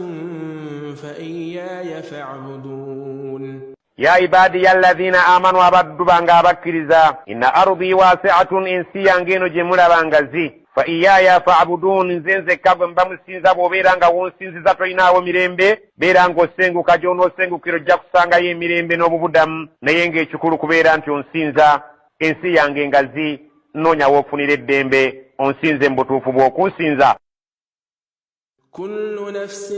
فإياي فاعبدون. Ya ibadiya alladhina amanu, abaddu bange abakkiriza, inna ardi wasiatun, ensi yange eno gye mulaba ngazi, fa iyaya faabudun, nze nzekka gwe muba musinza. Bw'obeera nga wonsinziza tolinaawo mirembe, beera ng'osenguka, gy'onoosengukira ojja kusangayo emirembe n'obubudamu, naye ng'ekikulu kubeera nti onsinza. Ensi yange ngazi, nnoonya w'ofunira eddembe, onsinze mu butuufu bw'okunsinza. كل نفس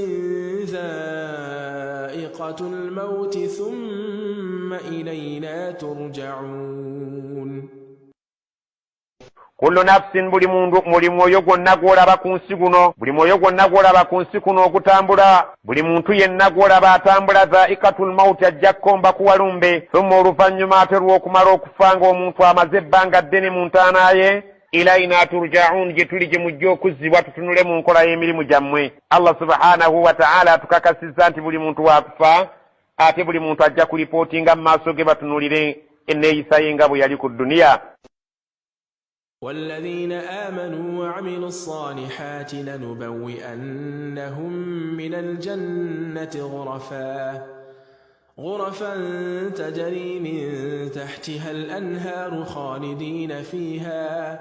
ذائقة الموت ثم إلينا ترجعون. Kullu nafsin, buli mundu, buli mwoyo gwonna gw'olaba ku nsi guno, buli mwoyo gwonna gw'olaba ku nsi kuno ogutambula, buli muntu yenna gw'olaba atambula, dhaikatul mauti, ajja kukomba ku walumbe, thumma, oluvannyuma ate lw'okumala okufa ng'omuntu amaze ebbanga ddene mu ntaana ye, ilaina turjaun, gye tuli gye mujja okuzzibwa tutunule mu nkola y'emirimu gyammwe. Allah subhanahu wataala atukakasizza nti buli muntu wakufa, ate buli muntu ajja kulipootinga mu maaso ge, batunulire enneeyisa ye nga bwe yali ku dduniya. والذين آمنوا وعملوا الصالحات لنبوئنهم من الجنة غرفا تجري من تحتها الأنهار خالدين فيها،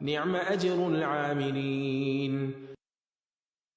نعم أجر العاملين.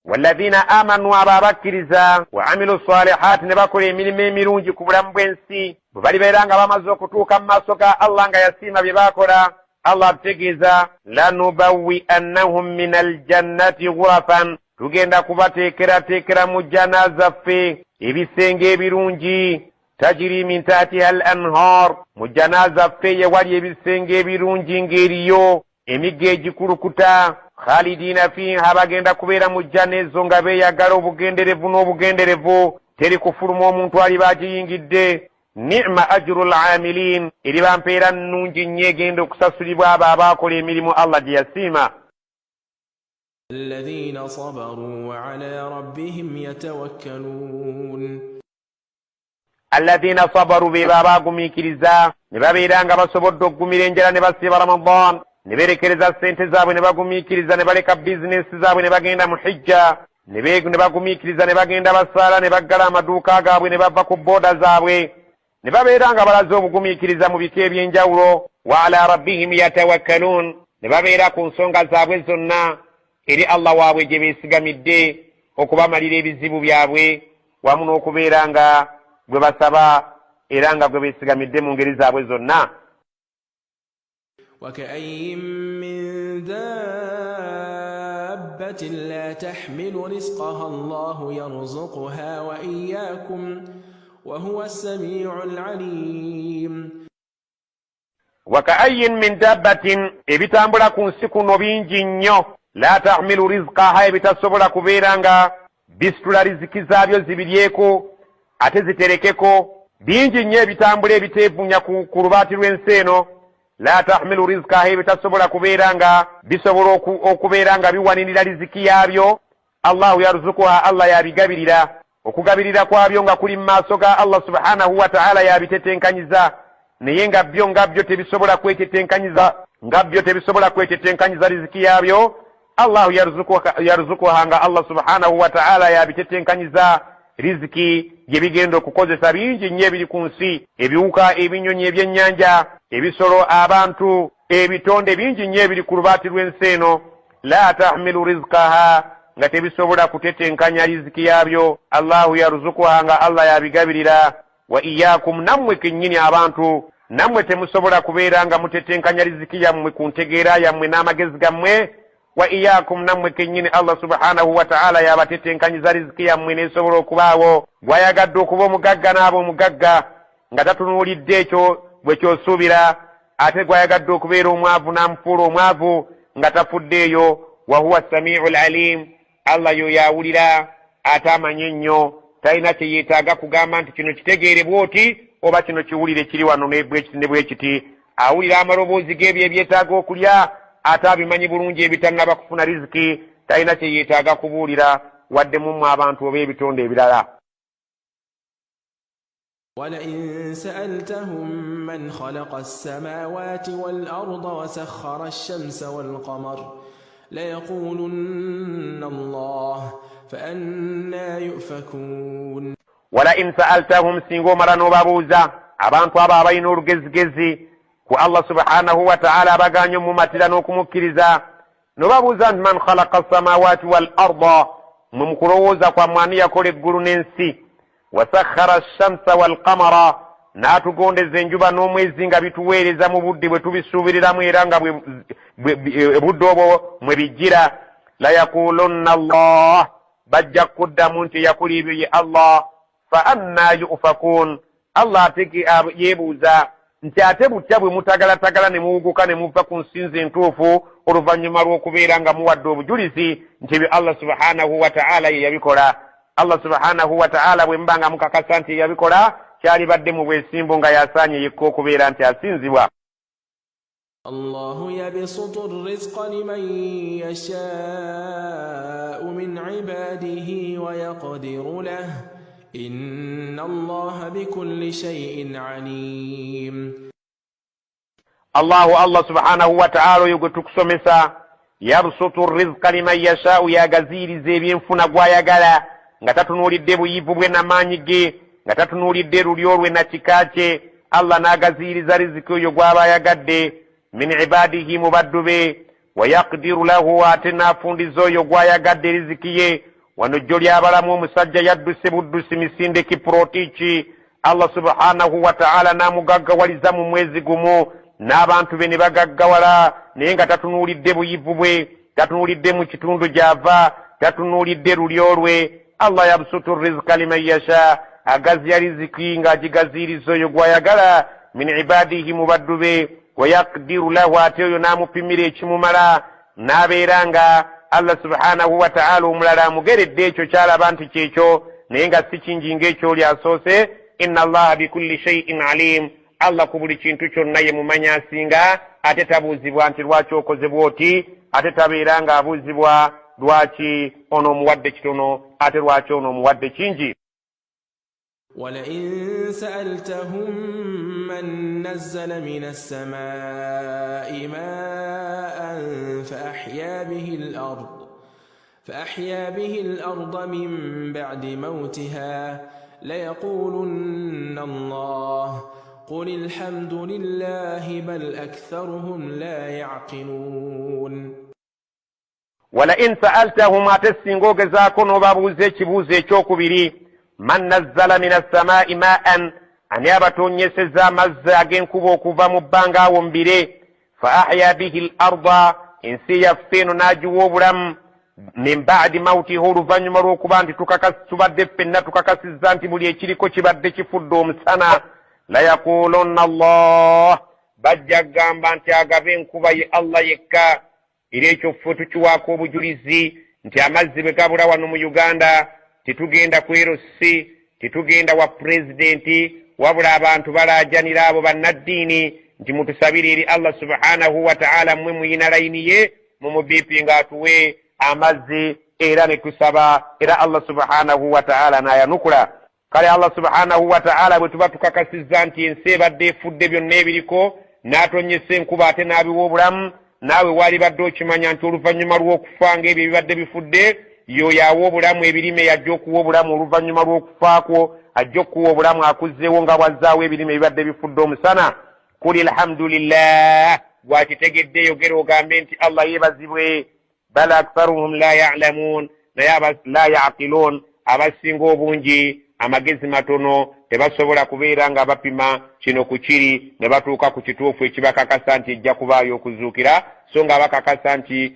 Walladhina amanu, abo abakkiriza, wa amilu salihaati, ne bakola emirimu emirungi ku bulamu bw'ensi, bwe balibeera nga bamaze okutuuka mu maaso ga Allah nga yasiima bye baakola, Allah atutegeeza, lanubawiannahum min aljannati ghurafan, tugenda kubateekerateekera mu jjana zaffe ebisenge ebirungi, tajiri min tahtiha al anhar, mu jjana zaffe ye wali ebisenge ebirungi ng'eriyo Emigga egikulukuta. Khalidiina fiiha, bagenda kubeera mu jjana ezo nga beeyagala obugenderevu n'obugenderevu, teri kufuluma omuntu aliba agiyingidde. Ni'ma ajuru lamiliin, eriba mpeera nnungi nnyo egenda okusasulibwa abo abaakola emirimu Allah gye yasiima. Alladhina sabaru wa ala rabbihim yatawakkalun. Alladhina sabaru, be baabagumiikiriza ne babeera nga basobodde okugumira enjala ne basiiba Ramadan, ne beerekereza ssente zaabwe ne bagumiikiriza, ne baleka bizinensi zaabwe ne bagenda mu hijja, ne bagumiikiriza ne bagenda basaala, ne baggala amaduuka gaabwe ne bava ku booda zaabwe, ne babeera nga balaze obugumiikiriza mu bika eby'enjawulo. Wa ala rabbihim yatawakkaluun, ne babeera ku nsonga zaabwe zonna eri Allah waabwe gye beesigamidde okubamalira ebizibu byabwe, wamu n'okubeera nga gwe basaba era nga gwe beesigamidde mu ngeri zaabwe zonna. وكأي من دابة لا تحمل رزقها الله يرزقها وإياكم وهو السميع العليم. Wakaayin min dabbatin, ebitambula ku nsi kuno bingi nnyo, la tahmilu rizqaha, ebitasobola kubeera nga bisitula riziki zaabyo zibiryeko ate ziterekeko. Bingi nnyo ebitambula ebiteevunya ku lubaati lw'ensi eno, la tahmilu rizqaha, ebitasobola kubeera nga bisobola okubeera nga biwanirira riziki yaabyo. Allahu yarzukuha, Allah yabigabirira. Okugabirira kwabyo nga kuli mu maaso ga Allah subhanahu wataala, yabitetenkanyiza, naye nga byo nga byo tebisobola kwetetenkanyiza, nga byo tebisobola kwetetenkanyiza riziki yaabyo. Allahu yarzukuha, nga Allah subhanahu wataala yabitetenkanyiza riziki gye bigenda okukozesa. Bingi nnyo ebiri ku nsi, ebiwuka, ebinyonyi, ebyennyanja, ebisolo, abantu, ebitonde bingi nnyo ebiri ku lubaati lw'ensi eno, la tahmilu rizqaha, nga tebisobola kutetenkanya riziki yaabyo. Allahu yarzukuha, nga Allah yabigabirira. Wa iyakum, nammwe kennyini abantu, nammwe temusobola kubeera nga mutetenkanya riziki yammwe ku ntegeera yammwe n'amagezi gammwe. Wa iyakum, nammwe kennyini Allah subhanahu wataala yabatetenkanyiza riziki yammwe n'esobola okubaawo. Gwayagadde okuba omugagga n'aba omugagga nga tatunuulidde ekyo gwe kyosuubira, ate gwayagadde okubeera omwavu n'amufuula omwavu nga tafuddeeyo. Wahuwa samiu lalim, Allah yoyo awulira ate amanyi ennyo, talina kye yeetaaga kugamba nti kino kitegeere bw'oti oba kino kiwulire kiri wano bwekiti ne bwekiti. Awulira amaloboozi g'ebyo ebyetaaga okulya, ate abimanyi bulungi ebitannaba kufuna riziki, talina kye yeetaaga kubuulira wadde mummwe abantu oba ebitonde ebirala. ولئن سألتهم من خلق السماوات والأرض وسخر الشمس والقمر ليقولن الله فأنى يؤفكون. Walain saaltahum, singa omala n'obabuuza abantu abo abalina olugezigezi ku Allah subhanahu wataala, abaganye omumatira n'okumukkiriza, n'obabuuza nti man khalaqa samawati wal arda, mwe mu kulowooza kwammwe ani yakola eggulu n'ensi, wasakhara shamsa walqamara, n'atugondeza enjuba n'omwezi nga bituweereza mu budde bwe tubisuubiriramu era nga budde obwo mwe bijjira, layakulunna Allah, bajja kuddamu nti yakula ebyo ye Allah. Fa anna yufakuun, Allah ate yeebuuza nti ate butya bwe mutagalatagala ne muwuguka ne muva ku nsinza entuufu oluvannyuma lw'okubeera nga muwadde obujulizi nti ebyo Allah subhanahu wataala ye yabikola? Allah subhanahu wataala bwe muba nga mukakasa nti yabikola, kyalibadde mu bwesimbu nga yasaanye yekka okubeera nti asinzibwa. الله يبسط الرزق لمن يشاء من عباده ويقدر له إن الله بكل شيء عليم. Allahu, Allah subhanahu wataala oyo gwe tukusomesa, yabsutu rizqa liman yashaau, yagaziiriza ebyenfuna gw'ayagala nga tatunuulidde buyivu bwe namaanyi ge, nga tatunuulidde lulyo lwe na kika kye. Allah n'agaziiriza riziki oyo gw'aba ayagadde, min ibadihi, mu baddu be, wayakdiru lahu, ate n'afundiza oyo gw'ayagadde riziki ye. Wano jjo lyabalamu omusajja yadduse buddusi misinde kiprotiki, Allah subhanahu wataala n'amugaggawaliza mu mwezi gumu n'abantu be ne bagaggawala, naye nga tatunuulidde buyivu bwe, tatunuulidde mu kitundu gy'ava, tatunuulidde lulyo lwe. Allah yabsutu rizika liman yasha, agaziya riziki ng'agigaziiriza oyo gw'ayagala, min ibadihi, mu baddu be, Wayakdiru lahu, ate oyo n'amupimira ekimumala, n'abeera nga Allah subhanahu wataala omulala amugeredde ekyo kyalaba nti kyekyo, naye nga si kingi ng'ekyoli asoose. Inna Allaha bikulli shaiin alim, Allah ku buli kintu kyonna ye mumanyi asinga, ate tabuuzibwa nti lwaki okoze bw'oti, ate tabeera ng'abuuzibwa lwaki ono omuwadde kitono ate lwaki ono omuwadde kingi. Walain saaltahum man nazzala min assamai maan faahya bihi al-arda min ba'di mawtiha layaqulunna Allah qul alhamdulillahi bal aktharuhum la ya'qilun. Walain saaltahum, ate singa ogezaako n'obabuuza ekibuuzo ekyokubiri, man nazzala min assamai maan, ani abatonnyeseza amazzi ag'enkuba okuva mu bbanga awo mu bire, fa ahya bihi l arda, ensi yaffe eno n'agiwa obulamu, min baadi mautiha, oluvannyuma lw'okuba nti tubadde ffenna tukakasizza nti buli ekiriko kibadde kifudde omusana, layakulunna Allah, bajja kugamba nti agaba enkuba ye Allah yekka. Era ekyo ffe tukiwaako obujulizi nti amazzi bwe gabula wano mu Uganda tetugenda ku LC, tetugenda wa pulezidenti, wabula abantu balaajanira abo bannaddiini nti mutusabire eri Allah subhanahu wa ta'ala, mmwe muyina layini ye mumubiipi ng'atuwe amazzi, era ne tusaba era Allah subhanahu wa ta'ala n'ayanukula. Kale Allah subhanahu wa ta'ala bwe tuba tukakasizza nti ensi ebadde efudde byonna ebiriko n'atonnyesa enkuba ate n'abiwa obulamu, naawe waalibadde okimanya nti oluvannyuma lw'okufa ng'ebyo ebibadde bifudde, y'oyo awa obulamu ebirime y'ajja okuwa obulamu oluvannyuma lw'okufa kwo, ajja okukuwa obulamu akuzzeewo nga bw'azzaawo ebirime ebibadde bifudde omusana. Kuli alhamdulillah, gwakitegedde yogera ogambe nti Allah yeebazibwe. Bal aktharuhum la yalamuun, naye la yaqiluun, abasinga obungi amagezi matono, tebasobola kubeera nga bapima kino ku kiri ne batuuka ku kituufu ekibakakasa nti ejja kubaayo okuzuukira, so nga bakakasa nti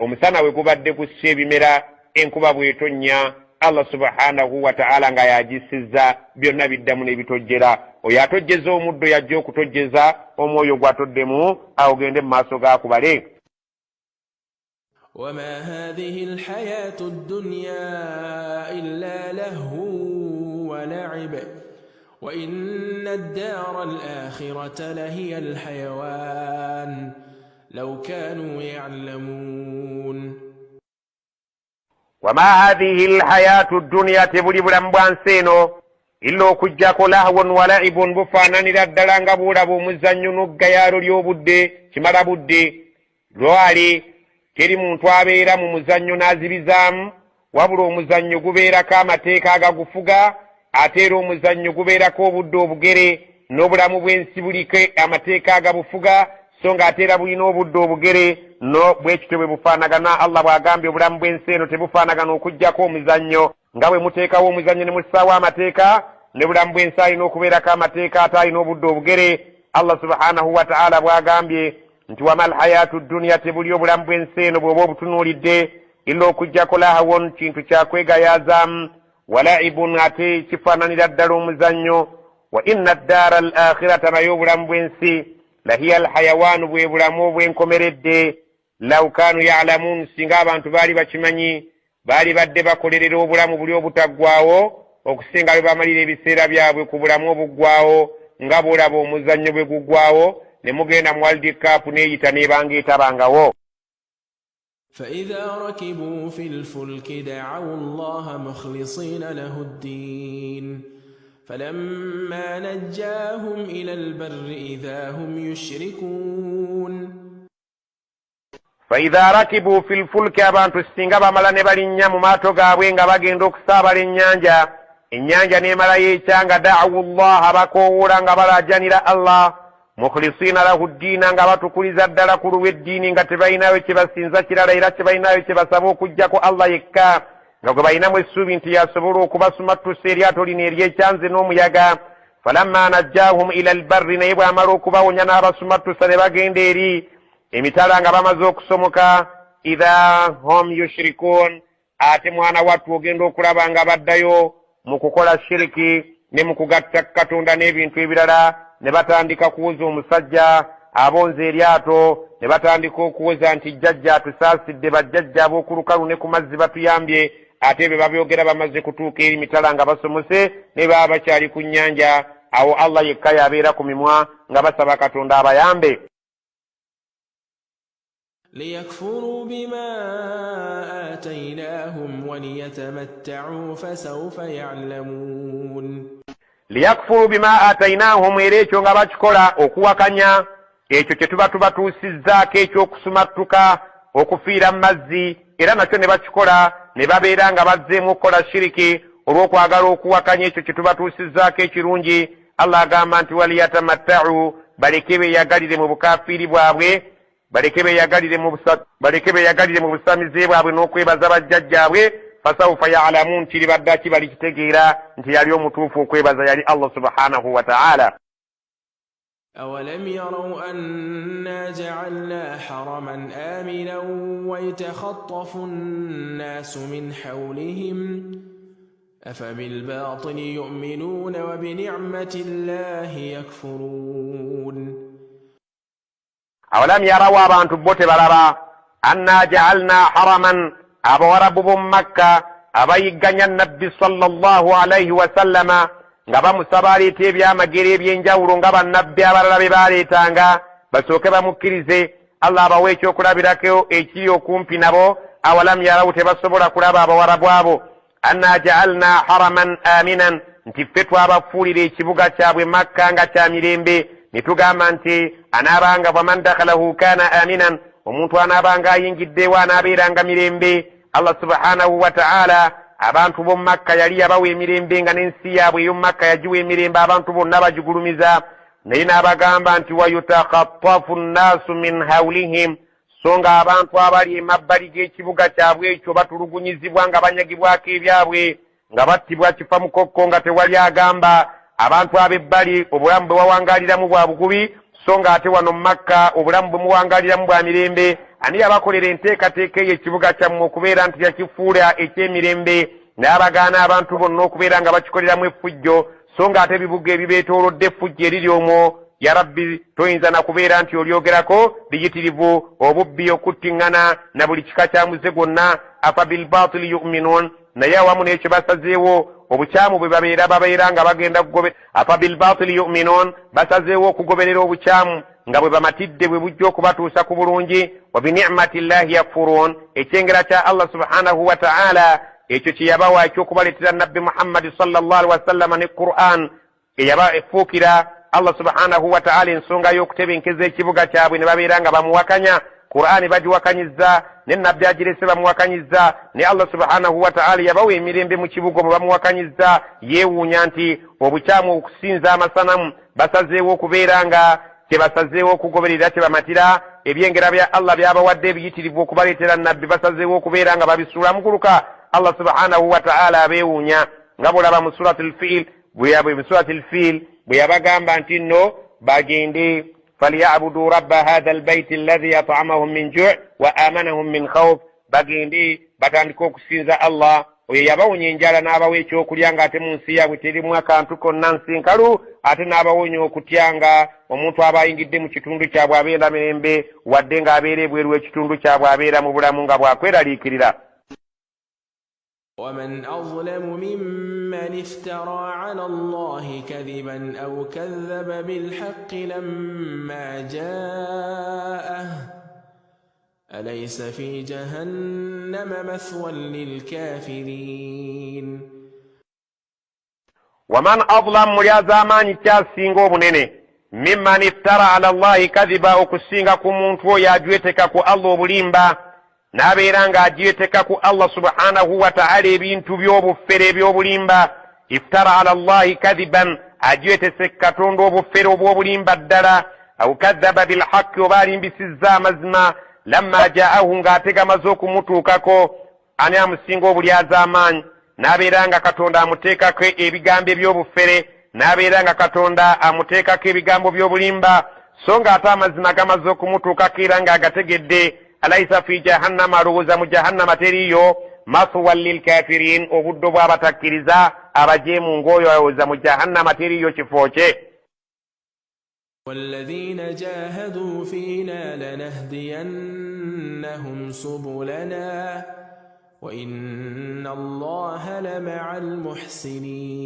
omusana we gubadde gussa ebimera, enkuba bw'etonnya Allah subhanahu wa ta'ala nga yagissizza, byonna biddamu ne bitojjera. Oyo atojjeza omuddo yajja okutojjeza omwoyo gw'atoddemu, awo gende mu maaso g'akubale. Wama hadhihi alhayatu addunya illa lahwu wa la'ib wa inna ad-dara al-akhirata lahiya alhayawan law kanu ya'lamun. Wama hadhihi lhayatu dduniya, tebuli bulamu bwa nsi eno illa okuggyako lahwun wa laibun, bufaananira ddala nga bw'olaba omuzannyo n'oggayaalo ly'obudde kimala budde. Lwali teri muntu abeera mu muzannyo n'azibizaamu, wabula omuzannyo gubeerako amateeka agagufuga, ate era omuzannyo gubeerako obudde obugere, n'obulamu bw'ensi buliko amateeka agabufuga, so nga ate era bulina obudde obugere, no bwekityo bwe bufaanagana. Allah bw'agambye obulamu bw'ensi eno tebufaanagana okuggyako omuzannyo, nga bwe muteekawo omuzannyo ne mussaawo amateeka, ne bulamu bw'ensi alina okubeerako amateeka ate alina obudde obugere. Allah subhanahu wa ta'ala bw'agambye nti wama alhayatu dduniya, tebuli obulamu bw'ensi eno bw'oba obutunuulidde illa okuggyako lahawon, kintu kyakwegayazaamu, walaibun, ate kifaananira ddala omuzannyo, wa inna ddaara al akhirata, naye obulamu bw'ensi, lahiya alhayawaanu, bwe bulamu obw'enkomeredde, law kaanu yalamuun, singa abantu baali bakimanyi baali badde bakolerera obulamu buli obutaggwawo okusinga bwe bamalira ebiseera byabwe ku bulamu obuggwawo, nga bw'olaba omuzannyo bwe guggwawo ne mugenda mu World Cup n'eyita n'ebanga etabangawo. فإذا ركبوا في الفلك دعوا الله مخلصين له الدين فلما نجاهم إلى البر إذا هم يشركون. Faidha rakibu fi lfulki, abantu singa bamala ne balinnya mu maato gaabwe nga bagenda okusaabala ennyanja, ennyanja n'emalayo ekyanga, daawu llaha, bakoowoola nga balaajanira Allah, mukhlisiina lahu ddiina, nga batukuliza ddala ku lulw'eddiini, nga tebalinayo kye basinza kirala era tebalinayo kye basaba okuggyako Allah yekka, nga gwe balinamu essuubi nti yasobola okubasumattusa eryato lino ery'ekyanze n'omuyaga. Falamma najjahum ila albarri, naye bw'amala okubawonya n'abasumattusa ne bagenda eri emitala nga bamaze okusomoka, idha hum yushrikun, ate mwana wattu ogenda okulaba nga baddayo mu kukola shiriki ne mu kugatta Katonda n'ebintu ebirala, ne batandika kuwoza omusajja Abonze eryato ne batandika okuwoza nti jjajja atusaasidde, bajjajja ab'oku lukalu ne ku mazzi batuyambye. Ate bye babyogera bamaze kutuuka eri mitala nga basomose, naye baba bakyali ku nnyanja. Awo Allah yekka y'abeera ku mimwa nga basaba Katonda abayambe. Liyakfuruu bima aataynahum waliyatamatta'uu fasawfa ya'lamuun. Liyakfuru bima atainahum, era ekyo nga bakikola okuwakanya ekyo kye tuba tubatuusizzaako eky'okusumattuka okufiira mu mazzi, era nakyo ne bakikola ne babeera nga bazzeemu okukola shiriki olw'okwagala okuwakanya ekyo kye tubatuusizzaako ekirungi. Allah agamba nti waliyatamattau, baleke beeyagalire mu bukafiiri bwabwe, baleke beyagalire mu baleke beyagalire mu busamize bwabwe n'okwebaza bajjajjaabwe. Fasawufa yalamun, kiribadde ki balikitegeera nti yali omutuufu okwebaza yali Allah subhanahu wa ta'ala. Awalam yaraw anna ja'alna haraman aminan wa yatakhatafu an-nasu min hawlihim afabilbatili yu'minuna wa bini'mati llahi yakfurun. Awalam yaraw, abantu bo tebalaba, anna ja'alna haraman, abawarabu b'omu Makka abayigganya Nabbi sallallahu alaihi wasallama nga bamusaba aleeta ebyamagero eby'enjawulo nga bannabbi abalala be baaleetanga basooke bamukkirize. Allah abawa ekyokulabirako ekiri okumpi nabo. Awalam yarawu, tebasobola kulaba abawarabu abo, anna ja'alna haraman aminan, nti ffe twabafuulira ekibuga kyabwe Makka nga kya mirembe, ne tugamba nti anaabanga faman dakhalahu kana aminan, omuntu anaabanga ayingiddewo anaabeeranga mirembe. Allah subhanahu wa ta'ala abantu b'omu Makka yali yabawa emirembe, nga n'ensi yaabwe ey'omu Makka yagiwa emirembe, abantu bonna bagigulumiza, naye n'abagamba nti wayutakhatafu nnaasu min hawlihim, so nga abantu abali emabbali g'ekibuga kyabwe ekyo batulugunyizibwa nga banyagibwako ebyabwe, nga battibwa kifa mukokko, nga tewali agamba. Abantu ab'ebbali obulamu bwe wawangaaliramu bwa bugubi, so nga ate wano mu Makka obulamu bwe muwangaaliramu bwa mirembe. Ani yabakolera enteekateeka eyo ekibuga kyammwe okubeera nti yakifuula eky'emirembe, n'abagaana abantu bonna okubeera nga bakikoleramu effujjo, so nga ate ebibuga ebibeetoolodde effujjo eriri omwo, ya Rabbi, toyinza na kubeera nti olyogerako, liyitirivu, obubbi, okuttiŋŋana na buli kika kya muze gwonna. Afa bilbatili yuminuun, naye awamu n'ekyo basazeewo obukyamu bwe babeera babeera nga bagenda kugobe. Afa bilbatili yuminuun, basazeewo okugoberera obukyamu nga bwe bamatidde bwe bujja okubatuusa ku bulungi. Wa binicmati llahi yakfuruun, ekyengera kya Allah subhanahu wa ta'ala ekyo kye yabawa eky'okubaleetera Nabbi Muhammadi sallallahu alaihi wasallama ne Quran eyabafuukira Allah subhanahu wa ta'ala ensonga y'okutebenkeza ekibuga kyabwe, ne babeera nga bamuwakanya. Qur'ani bagiwakanyizza, ne Nabbi agirese bamuwakanyizza, ne Allah subhanahu wa ta'ala yabawa emirembe mu kibuga omwo bamuwakanyizza. Yeewuunya nti obukyamu okusinza amasanamu basazeewo okubeera nga kyebasazeewo okugoberera, kyebamatira. Ebyengera bya Allah byabawadde ebiyitirivu okubaleetera Nabbi basazeewo okubeera nga babisuula muguluka. Allah subhanahu wa ta'ala abeewuunya nga bwolaba mu Surati Lfiil, mu Surati Lfiil bwe yabagamba nti nno bagende falyabudu rabba hatha albaiti alladhi at'amahum min ju' wa amanahum min khawf, bagende batandike okusinza Allah oyo yabawonya enjala n'abawa ekyokulya ng'ate mu nsi yaabwe terimu akantu konna, nsi nkalu, ate n'abawonya okutya nga omuntu aba ayingidde mu kitundu kyabwe abeera mirembe, wadde ng'abeera ebweru w'ekitundu kyabwe abeera mu bulamu nga bwakweraliikirira. Waman azlamu mimman iftara ala Allahi kadhiban aw kadhaba bilhaqqi lamma jaa'ah alaysa fi jahannama mathwan lilkafirin. Waman adlam, mulyazaamaanyi kyasinga obunene, mimman iftara ala Llahi kadhiba, okusinga ku muntu oyo ajweteka ku Allah obulimba, n'abeera ng'ajweteka ku Allah subhanahu wa ta'ala ebintu by'obufere eby'obulimba. Iftara ala Llahi kadhiban, ajwetese Katonda obufere obw'obulimba ddala. Au kadhaba bilhaqi, oba alimbisizza amazima, lamma jaahu, ng'ate gamaze okumutuukako. Ani amusinga obulyazaamaanyi n'abeera nga Katonda amuteekako ebigambo eby'obufere, n'abeera nga Katonda amuteekako ebigambo by'obulimba, so ng'ate amazima gamaze okumutuukako era ng'agategedde? Alaisa fi jahannama, alowooza mu jahannama teriiyo mathwan lilkafirin, obuddo bw'abatakkiriza abajeemu? Ng'oyo alowooza mu jahannama teriiyo kifo kye. والذين جاهدوا فينا لنهدينهم سبلنا وإن الله لمع المحسنين.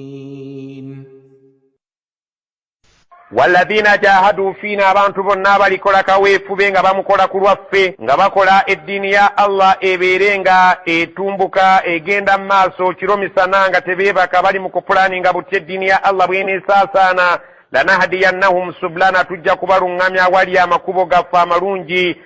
Walladhina jahadu fiina, abantu bonna abalikola kaweefube nga bamukola ku lwaffe, nga bakola eddiini ya Allah ebeere nga etumbuka egenda mu maaso kiro misana, nga tebeebaka, bali mu kupulaninga butya eddiini ya Allah bweneesaasaana, lanahdiyannahum sublana, tujja kubaluŋŋamya awali amakubo gaffe amalungi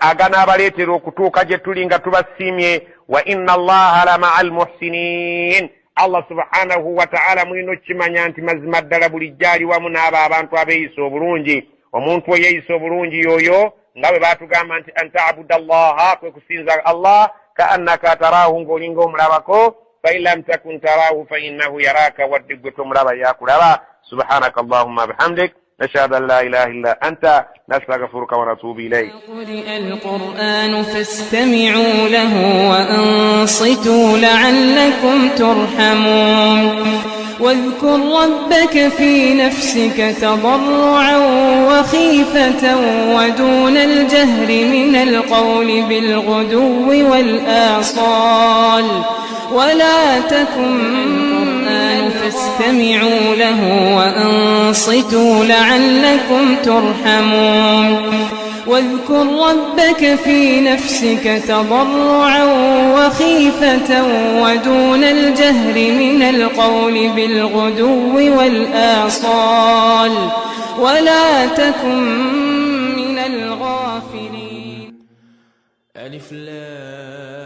aganaabaleetera okutuuka gye tuli nga tubasiimye. Wa inna Allaha la maa almuhsinin, Allah subhanahu wataala mulina okukimanya nti mazima ddala bulijjo ali wamu n'abo abantu abeeyisa obulungi. Omuntu eyeeyisa obulungi yoyo nga bwe baatugamba nti an tabuda Allaha, kwe kusinza Allah, ka annaka taraahu, ng'olinga omulabako, fain lam takun taraahu fa innahu yaraka, wadde gwe tomulaba yakulaba. Subhanaka Allahumma bihamdik, nashhadu an la ilaha illa anta, nastaghfiruka wa natubu ilaik. قرئ القرآن فاستمعوا له وأنصتوا لعلكم ترحمون. واذكر ربك في نفسك تضرعا وخيفة ودون الجهر من القول بالغدو والآصال ولا تكن القرآن فاستمعوا له وأنصتوا لعلكم ترحمون. واذكر ربك في نفسك تضرعا وخيفة ودون الجهر من القول بالغدو والآصال ولا تكن من الغافلين. ألف لام.